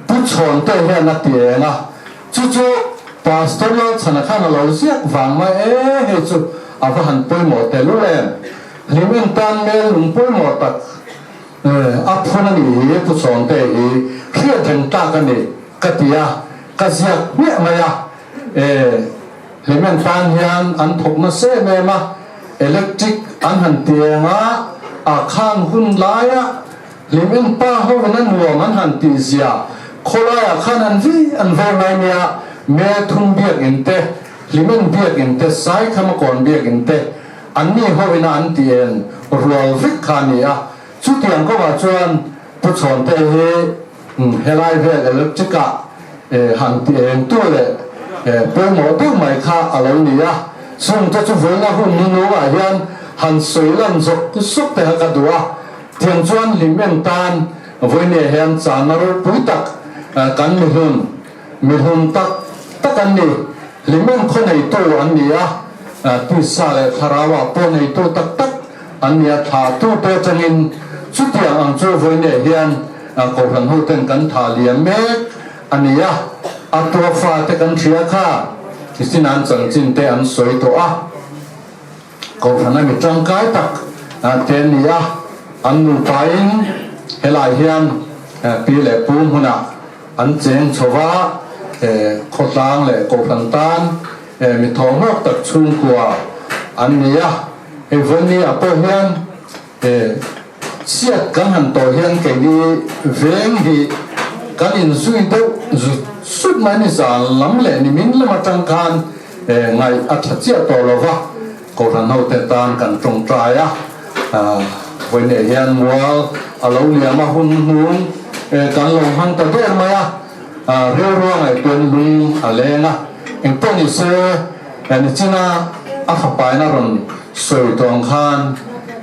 Pu Chhawnte hian a ti eng a, chu chu Pastor Lalchhana khan a lo ziak vang mai e, hei chu a va han pawimawh tehlul em, hlim en tan mel lung pawimawh tak a phun a nih hi Pu Chhawnte hi hriat reng tlak a ni ka ti a, ka ziak hmiah mai a, e hlim en tan hian an thawk nasa em em a. Electric an han ti eng a, a khang hun laia Hlimen pa hovin a nuam an han tih zia khawlaiah khan an vi an veng lai nia, Mel thum biakinn te, Hlimen biakinn te, Saikhamakawn biakinn te an ni hovin a an ti en rual vek kha a ni a. Chutiang kawngah chuan Pu Chhawnte hi helai vel electric ah han ti eng tu leh pawimawh deuh mai kha a lo ni a, chungte chu vawiina hun nunungah hian han sawi lan zawk zawk te kha ka duh a, tiang chuan hlim en tan vawinia hian chana ropui tak kan mihlun mihlun tak tak an ni, hlim en khaw neitu an ni a, tisa leh thlarauah pawh neitu tak tak an ni a, thla tute atangin chutiang ang chu vawinia hian Kohhran hoten kan tha liam mek a ni a, a tua fate kan hria kha Christina an chanchin te an sawi tawh a, Kohhran a mi tangkai tak te an ni a, an nupain helai hian pi leh pu hmunah an cheng chho va, khawtlang leh Kohhran tan mi thawmhawk tak chhungkua an ni a, hei vawiin ah pawh hian Chhiat kan han tawh hian keini veng hi kan inzui deuh zut zut mai ni zan lam leh ni min lam atang khan ngaih a tha chiah tawh lo va, Kohhran hote tan kan tawngtai a, vawiineh hian mual a lo liam a hun hnung kan lo hmang ta der mai a, rilrua ngaihtuahna lung a leng a, engpawh ni se nichina a fapaina rawn sawi tawh ang khan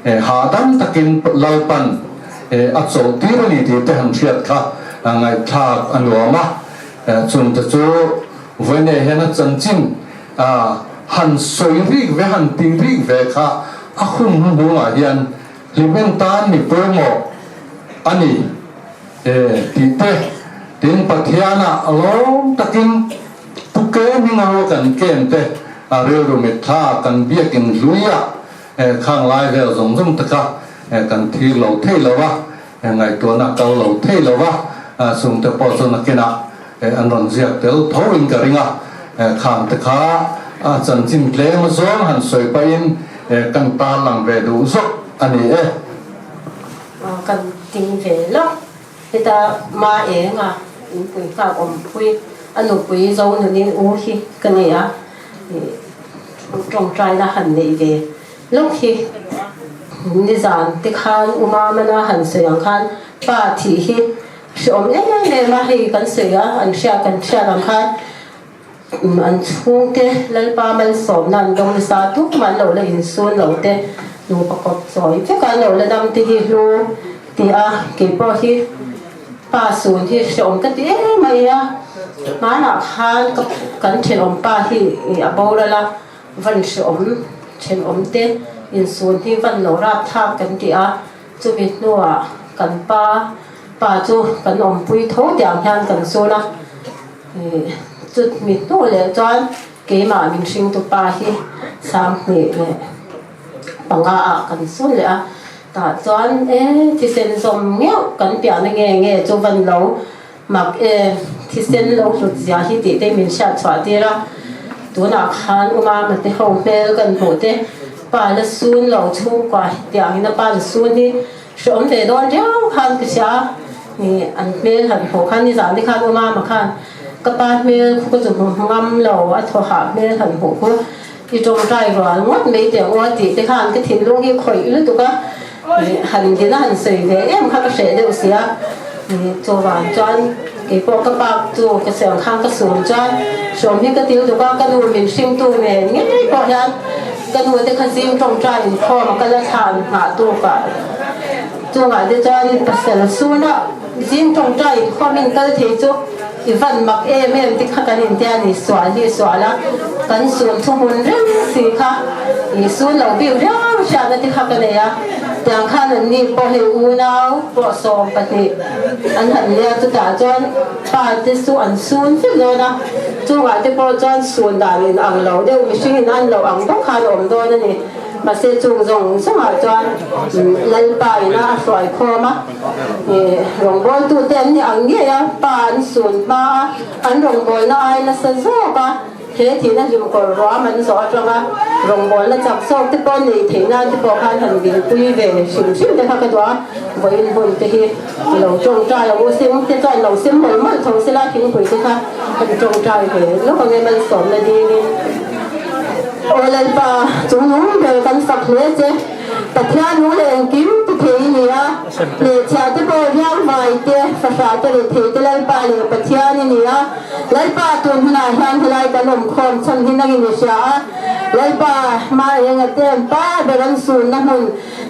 hahdam takin Lalpan a chawlh tir a ni tih te han hriat kha ngaihthlak a nuam a, chungte chu vawiineh hian a chanchin. han sawi rik ve han ti rik ve kha a hun hnuhnungah hian hlimen tan mi pawimawh a ni tih te, tin Pathianah lawm takin Pu Ke Hminga kan ken te a rilru mitthla kan biakin hluia khang lai vel zawng zawng te kha kan thir lo thei lo a, ngaihtuahna kal lo thei lo a, chung te pawh chu nakinah an rawn ziak tel tho in ka ring a, khang te kha a chanchin tlem azawng han sawi pahin kan tarlang ve duh zawk a ni e. Kan ting ve lawk. Heta ma eng a inpui nghak awmpui a nupui zo nunin u hi ka nei a, tawngtaina han neih ve lawk hi nizan te khan u Mamana han sawi ang khan pa thih hi hreawm em em a, hei kan sawi a an hriat kan hriat ang khan an chhungte Lalpa malsawmna an dawng nasa tumah an lo la insun lo te nupa kawp chawi vek a an lo la dam te hi hlu Ti a, keipawh hi pa sun hi hreawm ka ti em mai a, hmanah khan ka kan thenawm pa hi a boral a, van hreawm thenawm te insun hi van lo rap thlak kan ti a, chumi hnuah kan pa pa chu kan awmpui tho tiang hian kan sun a, chutmi hnu leh chuan keimah min hringtu pa hi Sanghnih leh panga ah kan sun leh a. Tah chuan e thisen zawm ngeuh kan piahna nge nge chu van lo mak e thisen lo hlut zia hi tih te min hriat chhuah tir a, tunah khan u Mama te ho hmel kan hmuh te pa la sun lo chhungkua hetiang in a pa la sun hi hreawm ve dawn riau khan ka hria ni an hmel han hmuh khan nizan te khan u Mama khan ka pa hmel khu ka chu hmu ngam lo a thaw hah hmel han hmuh khu I tawngtai rual ngawt mai teh aw tih te khan ka thinlung hi khawih lutuk a, han din a han sawi ve em kha ka hreh deuh sia. Chuvang chuan keipawh ka pak chu ka siam khan ka sum chuan hrawm hi ka til tuk a, ka nu min hringtu nen ngei pawh hian ka nu te kha zing tawngtai inkhawm ka la thlan nghah tukah chungah te chuan pasal suna zing tawngtai inkhawm in kal thei chu I van mak em em te kha kan intia ni, sual hi sual a, kan sun thuhmun reng si kha i sun lo bik riau hriatna te kha ka nei a, tiang khan an ni pawh hei unau pawh 12 an han nia chutah chuan pa te chu an sun vek dawn a, chungah te pawh chuan sun dan in ang lo deuh mihring in an lo ang bawk khan a awm dawn a ni, mahse chung zawng zawngah chuan Lalpa ina a hruai khawm a. Rawngbawltute an ni ang ngei a, pa an sun hma a, an rawngbawlna ai nasa zawk a, he thihna hlimkawr ruam an zawh atanga rawngbawlna chak zawk te pawh neih theih nan te pawh khan han dinpui ve hrim hrim te kha ka duh a, vawiin hun te hi lo tawngtai ang u sim te chuan lo sim mawlh mawlh tho sela thingpui te kha han tawngtai ve lawk ang e malsawmna dingin. Aw Lalpa, chungnung ber kan fak hle che. Pathian nung leh engkim ti thei i ni a, lehchhiah te pawh riangvai te, fahrah te leh thei te Lalpa leh Pathian i ni a. Lalpa tun hunah hian helai kan awm khawm chhan hi nangin i hria a. Lalpa hma enga ten pa ber an sunna hmun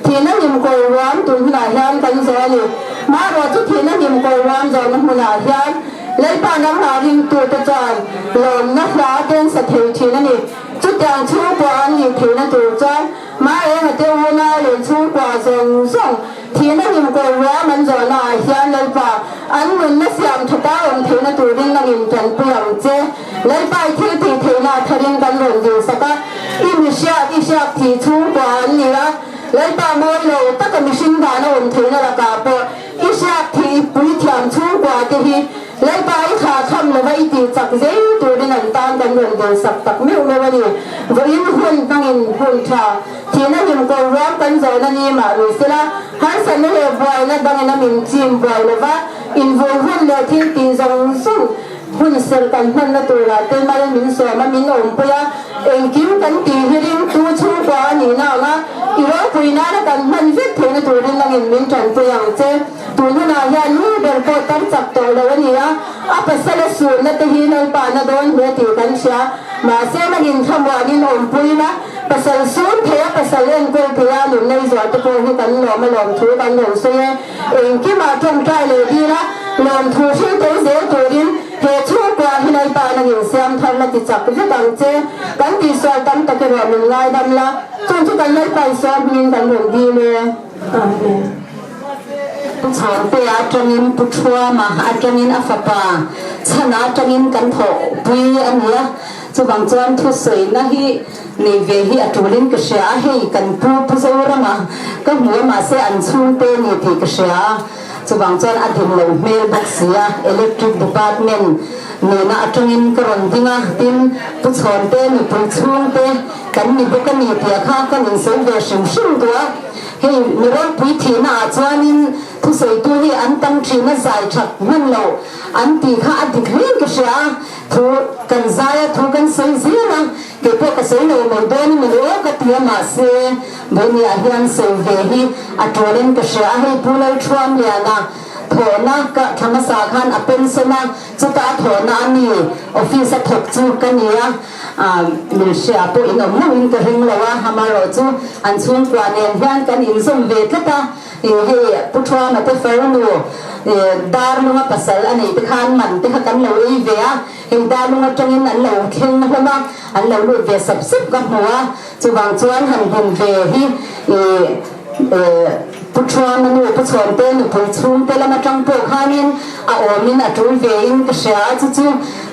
thihna hlim kawi ruam tun hunah hian kan zawh a ni. Hmarawh chu thihna hlim kawi ruam zawhna hmunah hian Lalpa nangmah ringtute chuan lawmna hla ten sa thei thin a ni. Chutiang chhungkua an nih theihna tur chuan Maenga te unau leh chhungkua zawng zawng thihna hlimkawi ruam an zawhna ah hian Lalpa an nunna siam thata awm theihna turin nangin tanpui ang che. Lalpa i thil tih theihna a tharin kan rawn dilsak a, i mihriat i hriak thih chhungkua an ni a, Lalpa mawi lo taka mihring dana awm theihna lakah pawh i hriak thih i puithiam chhungkua te hi Lalpa i thla kham lova i tih chak zel turin an tan kan rawn dawlsak tak meuh meuh a ni. Vawiin hun hmangin hun tha thihna hlim ko ruam kan zawhna ni mah ni sela, harsatna leh buaina dangin a min chim buai lova, invul hun leh thil tih zawng zawng hun serh kan hmanna turah te mal min sawm a, min awmpui a, engkim kan tih hi ringtu chhungkua a nihna anga i ropui nana kan hman vek theihna turin nangin min tanpui ang che. Tun hunah hian mi ber pawh tar chak tawh lo a ni a, a pasal a sunna te hi Lalpa na dawn hle tih kan hria. Mahse nangin thlamuanin awmpuiin a pasal sun thei a, pasal enkawl thei a nun nei zuah te pawh hi kan lawm a lawmthu kan rawn sawi e. Engkimah tawngtai leh dil a, lawmthu hrilh tel zel turin. He chhungkua hi Lalpa nangin siam thar la ti chak vek ang che. Kan tihsual tam tak erawh min ngaidam la, chung chu kan Lalpa Isua hmingin kan rawn dil e. Amen. Pu Chhawngtea atangin Pu Thuama atangin a fapa Chhana atangin kan thawhpui a ni a, chuvang chuan thusawina hi nei ve hi a tulin ka hria a, hei kan pu Pu Zorama ka hmu a mahse an chhungte ni tih ka hria a, chuvang chuan a din lo hmel bawk si a, Electric Department nena atangin ka rawn ding a, tin Pu Chhawngte nupui chhungte kan ni bawk a ni tih a kha kan insawi ve hrim hrim duh a. Hei mi ropui thihna ah chuanin thusawitu hi an tam thin a zai that hman lo an tih kha a dik hle ka hria a, thu kan zai a thu kan sawi zel a, kei pawh ka sawi lo mai dawn i mawle aw ka ti a mahse Bunia hian sawi ve hi a tul in ka hria a, hei Pu Lalthuamliana thawhna ka thla hmasa khan a pension a, chutah a thawhna a mi office a thawk chu ka ni a. Min hria pawh in awm mauhin ka ring lo a, amaherawh chu an chhungkua nen hian kan inzawm ve tlat a, hei Pu Thuama te farnu Darlunga pasal a neih te khan man te kha kan lo ei ve a, hei Darlung atangin an lo thleng hlawm a, an lo lut ve sap sap ka hmu a, chuvang chuan han hmun ve hi Pu Thuama nu Pu Chhuante nupui chhungte lam atang pawh khanin a awmin a tul vein ka hria a, chu chu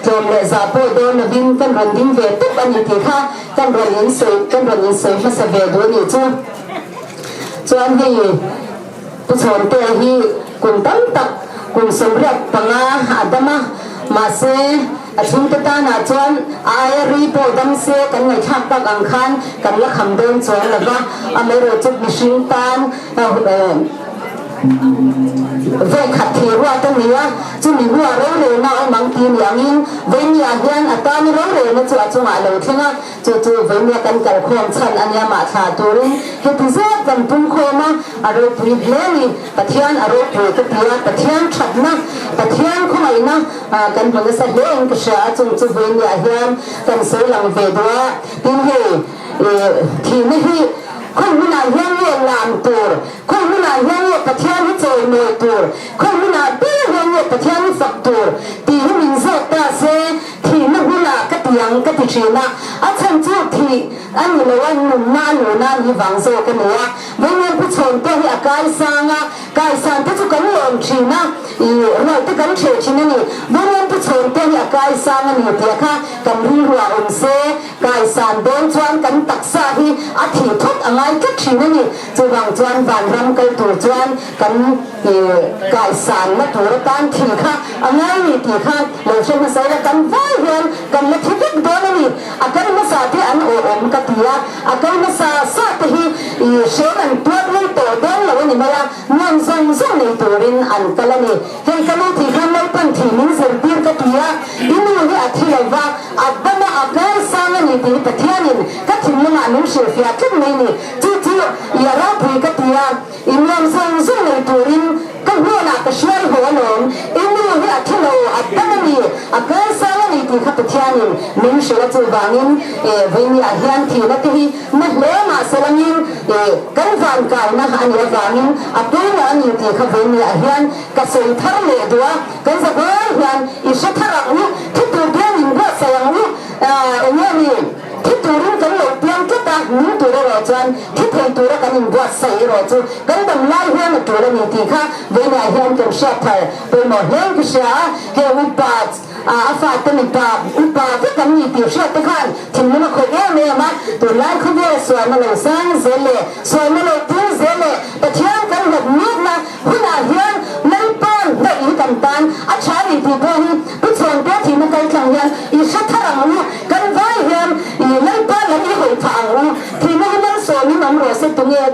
tlawm leh zah pawh dawn lovin kan rawn ding ve tawp a ni tih kha kan rawn insawi kan rawn insawi hmasa ve duh a nih chu. Chuan hei Pu Chhuante hi kum tam tak kum 85 a dam a, mahse a chhungte tanah chuan a aia ri pawh dam se kan ngaihthlak tak ang khan kan la kham dawn chuang lo va, amaherawh chu mihring tan Vawikhat thei ruat a ni a, chumi hnuah rorelna a awm ang tih ni angin Vawimia hian a tan rorelna chu a chungah a lo thleng a, chu chu Vawimia kan kalkhawm chhan a nia mah thla turin heti zat kan pungkhawm a, a ropui hle a ni. Pathian a ropui ka ti a, Pathian thatna, Pathian khawngaihna kan hmu nasa hle in ka hria a, chung chu Vawimia hian kan sawi lang ve duh a, tin hei thihna hi khawi hmunah hian nge lam tur? Khawi hmunah hian nge Pathian hi chawimawi tur, khawi hmunah ber hian nge Pathian hi fak tur tih hi min zawk ta se, thihna hunah ka ti ang ka ti thin a, a chhan chu thih a ni lo a, nunna a luhna a nih vang zawk a ni a. Vawiin Pu Chhawnte hi a kaisang a, kaisan te chu kan lawm thin a, ih rual te kan hreh thin a ni. Vawiin Pu Chhawnte hi a kaisang a ni tih kha kan rilruah awm se, Kaisan dawn chuan kan taksa hi a thih phawt a ngai tlat thin a ni. Chuvang chuan vanram kal tur chuan kan kaisanna tur atan thil kha a ngai ni tih kha lo hre hmasa ila kan vai hian kan la thi vek dawn a ni. A kal hmasa te an awhawm ka ti a, a kal hmasa sa te hi hrem an tuar rei tawh dawn lo a ni mai a, nuam zawng zawng nei turin an kal a ni. Hei ka nu thih khan Lalpan thih min zirtir ka ti a, i nu hi a thi lo va, a dama a kaisang a ni tih hi Pathianin ka thinlungah min hrilhfiah tlat mai ni. Chu chu i a ropui ka ti a, i nuam zawng zawng nei turin ka hnenah ka hruai haw alawm, i nu hi a thi lo, a dam a ni, a kaisang a ni tih kha Pathianin min hrilh a, chuvangin vawinia hian thihna te hi Na hle mahse langin kan vankaina a nih avangin a pawimawh a ni tih kha vawinia hian ka sawi thar leh duh a, kan zavai hian i hre thar ang u, thi tur piang in buatsaih ang u, eng nge ni thi turin kan lo piang tlat a, nung tur erawh chuan thi thei tura kan inbuatsaih erawh chu kan dam lai hian a tul a ni tih kha vawinia hian kan hriat thar pawimawh hle in ka hria a, heng upa A fate mipa upa vek an ni tih hriat te khan thinlung a khawih em em a, tunlai khawvel sualna lo sang zel leh sualna lo pung zel leh Pathian kan hlawt mekna hunah hian Lalpa'n hnaih hi kan tan a tha a ni tih pawh hi Pu Chhuangte thihna kaltlang hian i hre thar ang u, kan vai hian i Lalpa lam i hawi phah ang u, thihna hi malsawmin awm rawh se tunge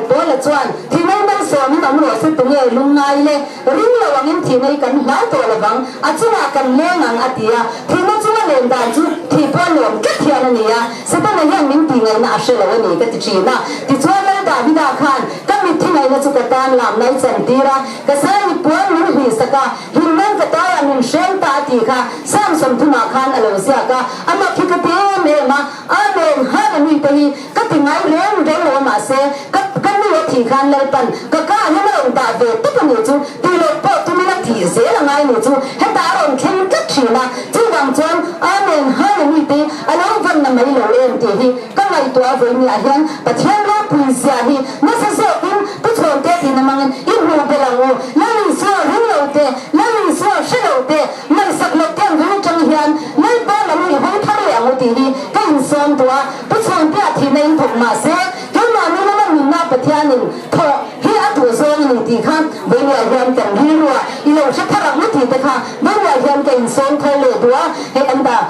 Paula chuan thihna hi malsawmin awm rawh se tunge lungngai le Ring lo angin thihna hi kan hlau tawh lo vang, a chungah kan leng ang a ti a. Thihna chunga len dan chu thih pawh nuam tlat hian a ni a, Setana hian min tih ngaihna a hre lo a ni ka ti thin a. Tichuan Lal Davida khan ka mitthi ngaihna chu ka tan lamna i chantir a, ka saini puan min hlihsak a, himnan ka taiah min hreng ta a tih kha Psalm 30 ah khan a lo ziak a, a mak hi ka ti em em a, Amen, Hallelujah te hi ka ti ngai reng reng lo a mahse ka ka nu a thih khan Lalpan ka ka hian a rawn dah ve tawp a nih chu tih loh pawh tumin a thih zel a ngai nih chu hetah a rawn thleng tlat. thin a, chuvang chuan Amen Hallelujah te a lo van na mai lo em tih hi ka ngaihtuah vawinia hian Pathian ropui zia hi nasa zawkin Pu Chhawnte tih na mangin i hmuh belh ang u. Lal Isua ring lo te, Lal Isua hre lo te, ngaihsak loh te an ring atang hian Lalpa lam i hawi thar leh ang u tih hi ka insawm duh a. Pu Chhawntea thihna in thawk mahse keimahni lama nunna Pathianin thawh hi a duh zawng a ni tih kha vawinia hian kan rilru a i lo hre thar ang u tih te kha vawinia hian ka insawm thar leh duh a. Hei an dah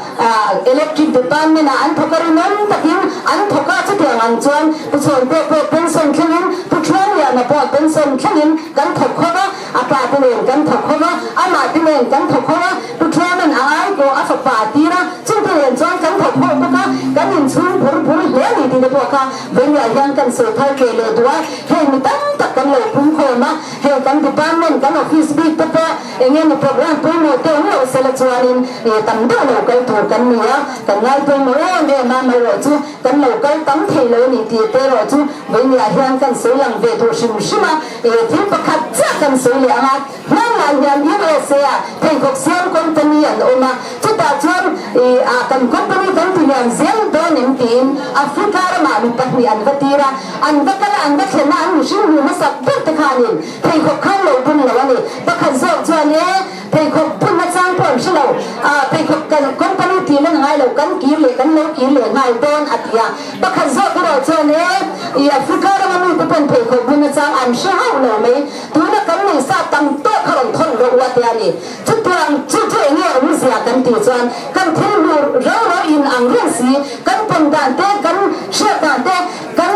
Electric Department ah an thawk a rinawm takin an thawk a, chutiang ang chuan Pu Chhawnte pawh pension thlengin Pu Thuangliana pawh pension thlengin kan thawk ho va, a pa te nen kan thawk ho va, amah te nen kan thawk ho a, Pu Thuaman a ai pawh a fapa a tir a, chungte nen chuan kan thawk ho bawk a, kan inchhung bur bur hle a ni tih te pawh kha vawinia hian kan sawi thar ke leh duh a, hei mi tam tak kan lo pum khawm a, hei kan department kan office bik te pawh eng nge ni program pawimawh te awm loh sela chuanin tam deuh lo kal tur kan ni a, kan ngai pawimawh em em a, amaherawh chu kan lo kal tam thei lo a ni tih te erawh chu vawinia hian kan sawi lang ve duh hrim hrim a. Thil pakhat chiah kan sawi leh ang a, hmanlai hian USA ah pheikhawk siam company an awm a, chutah chuan kan company kan ti lian zel dawn em tiin Africa ramah mi pahnih an va tir a, an va kal a, an va thlen a, an mihring hmu hmasak ber te khanin pheikhawk khan lo bun lo a ni. Pakhat zawk chuan e pheikhawk bunna chang pawh an hre lo, pheikhawk kan company ti lan ngai lo, kan kir leh kan lo kir leh nghal dawn a ti a. Pakhat zawk erawh chuan e, i Africa rama mite pawn pheikhawk bun achang an hre hauh lo mai, tuna kan nei sa tam tawk kha rawn thawn rawh u a ti a ni. Chutiang chu chu enge awmzia kan tih chuan kan thil hmuh rau rau in ang reng si, kan pawm dan te, kan hriat dan te, kan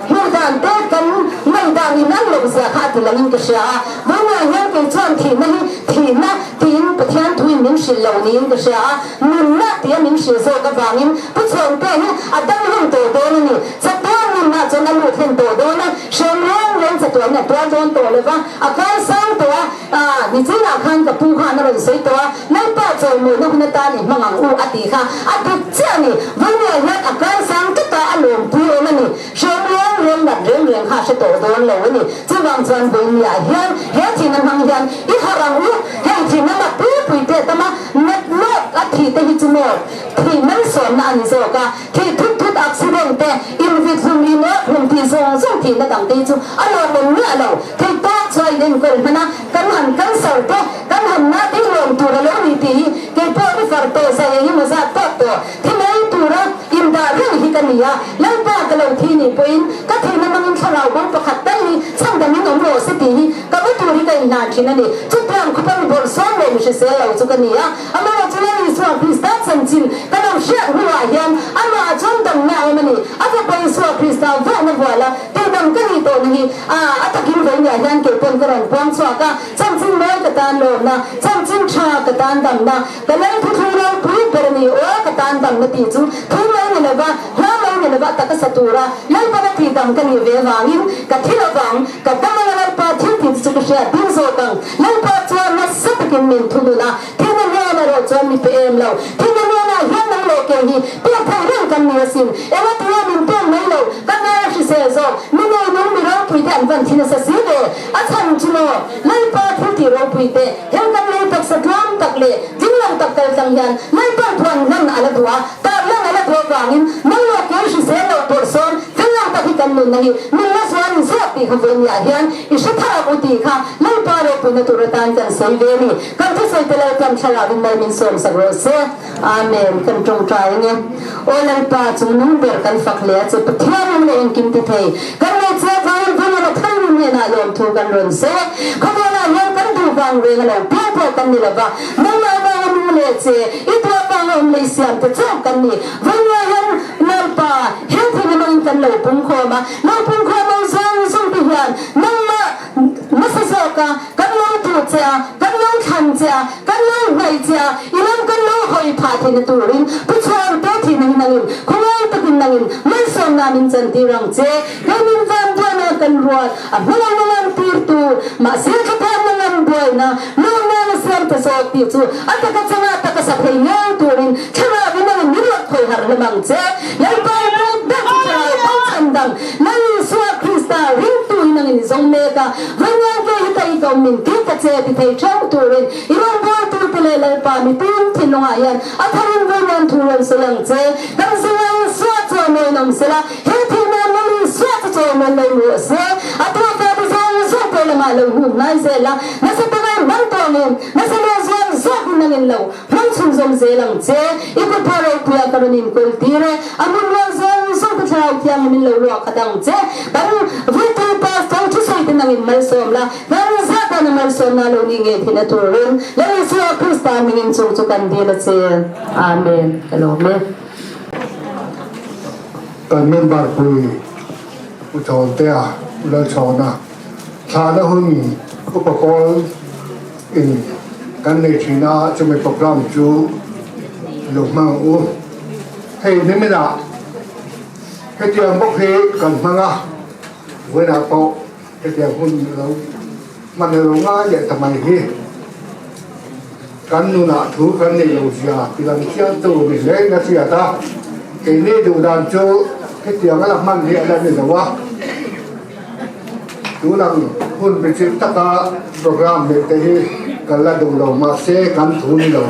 hmuh dan te, kan ngaih dan in ang loh zia kha a ti langin ka hria a. Vawiinah hian kei chuan thihna hi thihna tiin Pathian thuin min hrilh lo niin ka hria a. Nunna tia min hrilh zawk avangin Pu Chhuangte hi a dam hlen tawh dawn a ni. Chatuan nunna chuan a lut hlen tawh dawn a, hrem reng reng chatuan a tuar dawn tawh lo va, a kai sang tawh a, ah, nichinah khan ka pu khan a rawn sawi tawh a, Lalpa chawimawina hun atan i hmang ang u a tih kha a dik chiah a ni. Vawinia hian a kai sang tlat a, a lawmpui awm a ni. Hrem reng reng nat reng reng kha a hre tawh dawn lo a ni. Chuvang chuan vawinia hian he thihna hmang hian i harh ang u, heng thihna mak pui pui te tama nat lawk a thih te hi chu maw thih malsawmna a ni zawk a, thih thut thut accident te, invit hlum inawk hlum tih zawng zawng thihna dang te hi chu a lawmawm miah lo. Thei tawk chuan in enkawl hman a, kan han cancer te, kan han na te hi lawm tur a lo ni tih hi keipawh refer tawh zai eng emaw zat tawk tawh. Thi mai tura indah reng hi ka ni a, Lalpa ka lo thi nih pawhin ka theihna hmangin thlarau bo pakhat tal hi chhandam in awm rawh se tih hi ka va tur hi ka inhlan thin a ni. Chutiang khupa mi bawrhsawm leh mi hrisel lo chu ka ni a, amaherawhchu Lal Isua Krista chanchin ka lo hriat hnuah hian amahah chuan damna a awm a ni. A fapa Isua Krista vawhna vuala tihdam ka nih tawhna hi a takin vawinia hian kei pawn ka rawn puang chhuak a, chanchin mawi ka tan lawmna, chanchin tha ka tan damna, Ka lei thuthlung ropui ber a ni aw, ka tan damna tih chu thu mai ni lova, hla mai ni lova taka sa tura Lalpan a tih dam ka nih ve avangin ka thi lovang, ka dam anga Lalpa thil tih te chu ka hriat ding zawk ang. Lalpa chuan nasa takin min thunun a, thihna hnen erawh chuan mi pe em lo. Thihna hnenah hian nang leh kei hi pek theih reng kan ni asin. Enga tinge min pek mai lo, ka ngai a hrisel zawk, mi nei nung mi ropui te an van thi nasa si ve, a chhan chu maw Lalpa thil tih ropui te, He kan lei taksa tluang tak leh dinglo tak kal tlang hian Lalpan thuan hman a la duh a, tar lan a la duh avangin nang leh kei hrisel loh pawh sawn fello tak hi kan nunna hi nunna zual in zawk tih kha vawinia hian i hre thar ang u tih kha Lalpa ropuina tur atan kan sawi ve a ni. Kan thusawi te Lalpan thlarauin mal min sawm sak rawh se. Amen. Kan tawngtai ange. Aw Lalpa chung nung ber kan fak hle a che Pathian awm leh engkim ti thei kan nei che avangin vawng a thar nun hnenah lawmthu kan rawn se. Khawvelah hian kan duh vang reng a lo piang pawh kan ni lova, nangmah vanga nung leh che i duh avanga awm leh i siam te chauh kan ni. Vawinia hian Lalpa he thil hmangin kan lo pungkhawm a, lo pungkhawm ang zawng zawng te hian nangmah Nasa zawka kan lo duh che a, kan lo thlan che a, kan lo hnaih che a, i lam kan lo hawi phah theihna turin Pu Chhuangte thihna hi nangin khawngaih takin nangin malsawmna min chantir ang che. Kei min van buaina kan ruat a hmangaihna ngam tirtu, mahse thlaphanna ngam buaina lawmnana siam ta zawk tih chu a taka changa taka sa thei ngei turin thlarau i nangin min rawn khawi harh hlawm ang che. Lalpa i rawt ber chu thlarau bo chhan dang Lal Isua Krista ringtu hi nangin i zawng mek a, Vawiin ke hi ka i kawm min ti ta che ti thei theuh turin i rawngbawltute. te leh Lalpa mipum thinlungah hian a tharin vawinuam thu rawn sawi ang che. Kan zinga Isua chawimawiin awm sela, he thihna Lal Isua chu chawimawiin lo rawh se. A tuahfate zawng zawng pawh lamah lo hnuk hnai zel a, nasa taka i hmang tawh angin, nasa leh zual zawkin nangin lo hmang chhunzawm zel ang che. I kutphah ropuia ka rawn inkawl tir e, a hmun rual zawng zawng te thlarau thiangin min lo ruah khat ang che. Kan Vuitu Pastor thusawi te nangin malsawm la, Kan zatana malsawmna lo nih ngei theihna turin Lal Isua Krista hmingin chung chu kan dil a che. Amen. Ka lawm e. Kan member pui Pu Chhawntea, Pu Lalchhawna thlahna hun Upa Pawl in kan nei thin a, chumi program chu lo hmang ang u. Hei niminah hetiang bawk hi kan hmang a, vawiinah pawh Hetiang hun lo hman elo ngai leh ta mai hi kan nunah thu kan neih lo zia tilang chiangtu ni hlein a hriat a, keini duh dan chu hetiang a la hman hi a la ni lo a, tunang hun bichilh taka program neih te hi kan la duh lo mahse kan thu ni lo.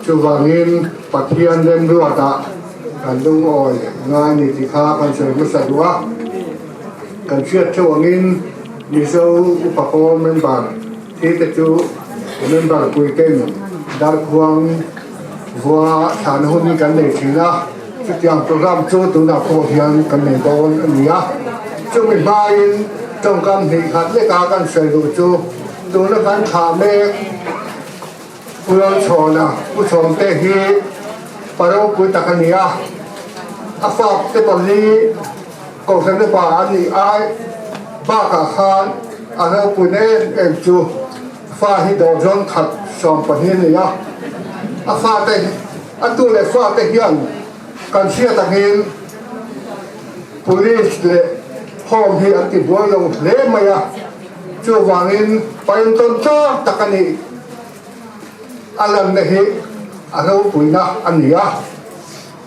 Chuvangin Pathian remruatah kan lungawi ngai ni tih kha kan sawi hmasa duh a. Kan hriat theuh angin Mizo Upa Pawl member thi te chu member puiten Darkhuang vua thlan hun hi kan nei thin a. Chutiang program chu tunah pawh hian kan nei dawn a ni a. Chumi hmain tawngkam hnih khat leka kan sawi duh chu tuna kan thlah mek Pu Lalchhawna, Pu Chhawmte hi pa ropui tak a ni a, a fak te pali Kohhran upa an nih ai bakah khan a ropuina em em chu fa hi dawrzawn khat 12 a ni a, a fate a tu leh fate hian kan hriat angin Police leh Home hi an ti buai lo hle mai a. Chuvangin paintawn tlak tak a nih. A lanna hi a ropuina a ni a,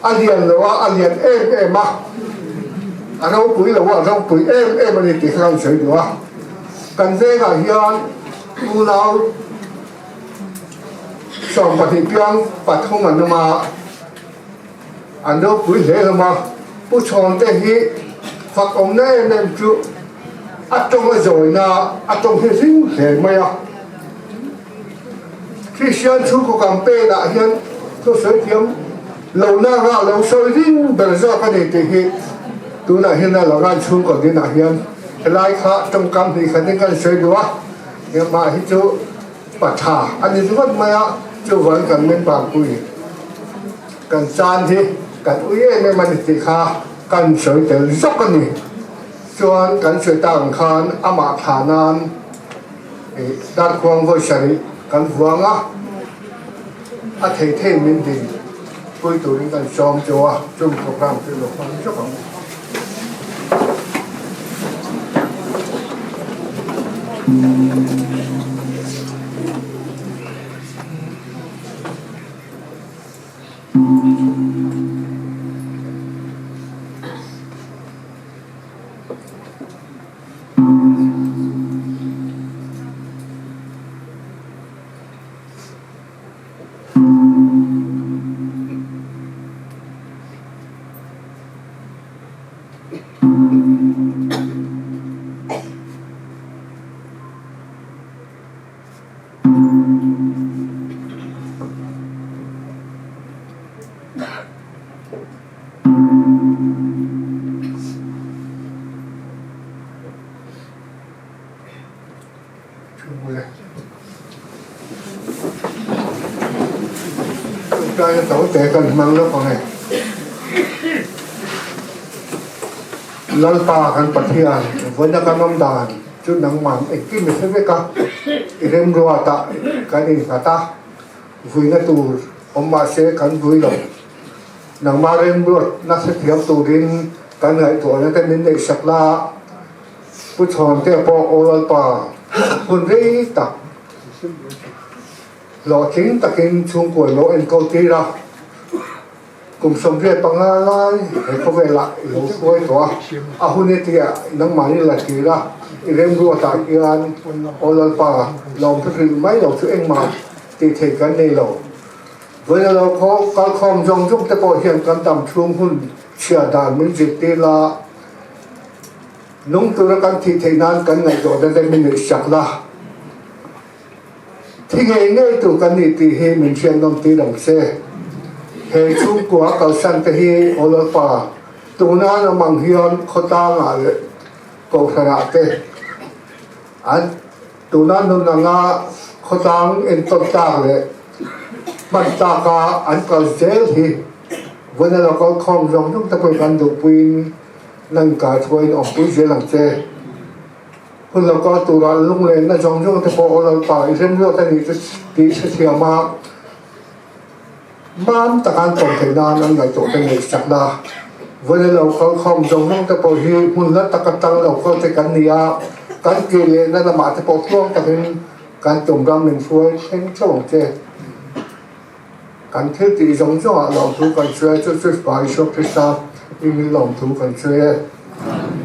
a lian lo a, a lian em em a, a ropui lo a, a ropui em em a ni tih kha kan sawi duh a. Kan vengah hian unau 12 piang pathum an awm a, an ropui hle hlawm a. Pu Chhawngte hi fak awmna em em chu a tawng a zawina a tawng hi hlim hle mai a. Kristian chhungkaw campaign ah hian thusawi thiam lo na rah lo sawi ring ber zawk a ni tih hi tunah hian a lang a, chhungkaw dinah hian helai kha tawngkam hnih khat in kan sawi duh a, hengmah hi chu pa tha a ni ringawt mai a, chuvang kan member pui kan chan hi kan ui em em a ni tih kha kan sawi tel zawk a ni. Chuan kan sawi tak ang khan amah thlah nan Darkhuang vawi sarih kan vuang a, a thei thei min din pui turin kan sawm chu a, chung program chu lo hmang zawk ang. Tlai to te kan hmang lawk ang e. Lalpa kan Pathian vawiina kan awm dan chu nangmah engkim i hre vek a, i remruatah kan innghat a, vuina tur awm mahse kan vui lo. Nangmah remruat nasa thiam turin kan ngaihtuahna te min neihsak la, Pu Chhawnte pawh aw Lalpa hun rei tak hlawhtling takin chhungkua lo enkawl tir a. Kum 85 lai he khawvelah i lo hruai tawh a, a hun e tia nangmahni la tir a, i remruatah hian Aw Lalpa lawmthu hrilh mai lo chu engmah tih theih kan nei lo. Vawiin a lo kalkhawm zawng zawng te pawh hian kan dam chhung hun chhia dan min zirtir la, nung tura kan thih theih nan kan ngaihtuahna te min neihsak la. Thi ngei ngei tur kan nih tih hi min hriatnawm tir ang che. He chhungkua kalsan te hi Aw Lalpa, tuna an awm ang hian khawtlangah leh kohhranah te an tuna nun anga khawtlang entawn tlak leh hman tlaka an kal zel hi vawiina lo kal khawm zawng zawng te pawhin kan duhpuiin nangka thuain awmpui zel ang che. Hun lo kal turah lunglenna zawng zawng te pawh Aw Lalpa i remruat a nih chu tih hrethiam a, mam taka an tawm theih nan an ngaihtuah te ngaihsakna vawiin lo kal khawm zawng zawng te pawh hi hmun la taka tang lo kal te kan ni a, kan kir lehna lamah te pawh tluang takin kan tum ram min hruai thleng theuh ang che. Kan thil tih zawng zawngah lawmthu kan hria chu chu Isua Krista i min lawmthu kan hria e.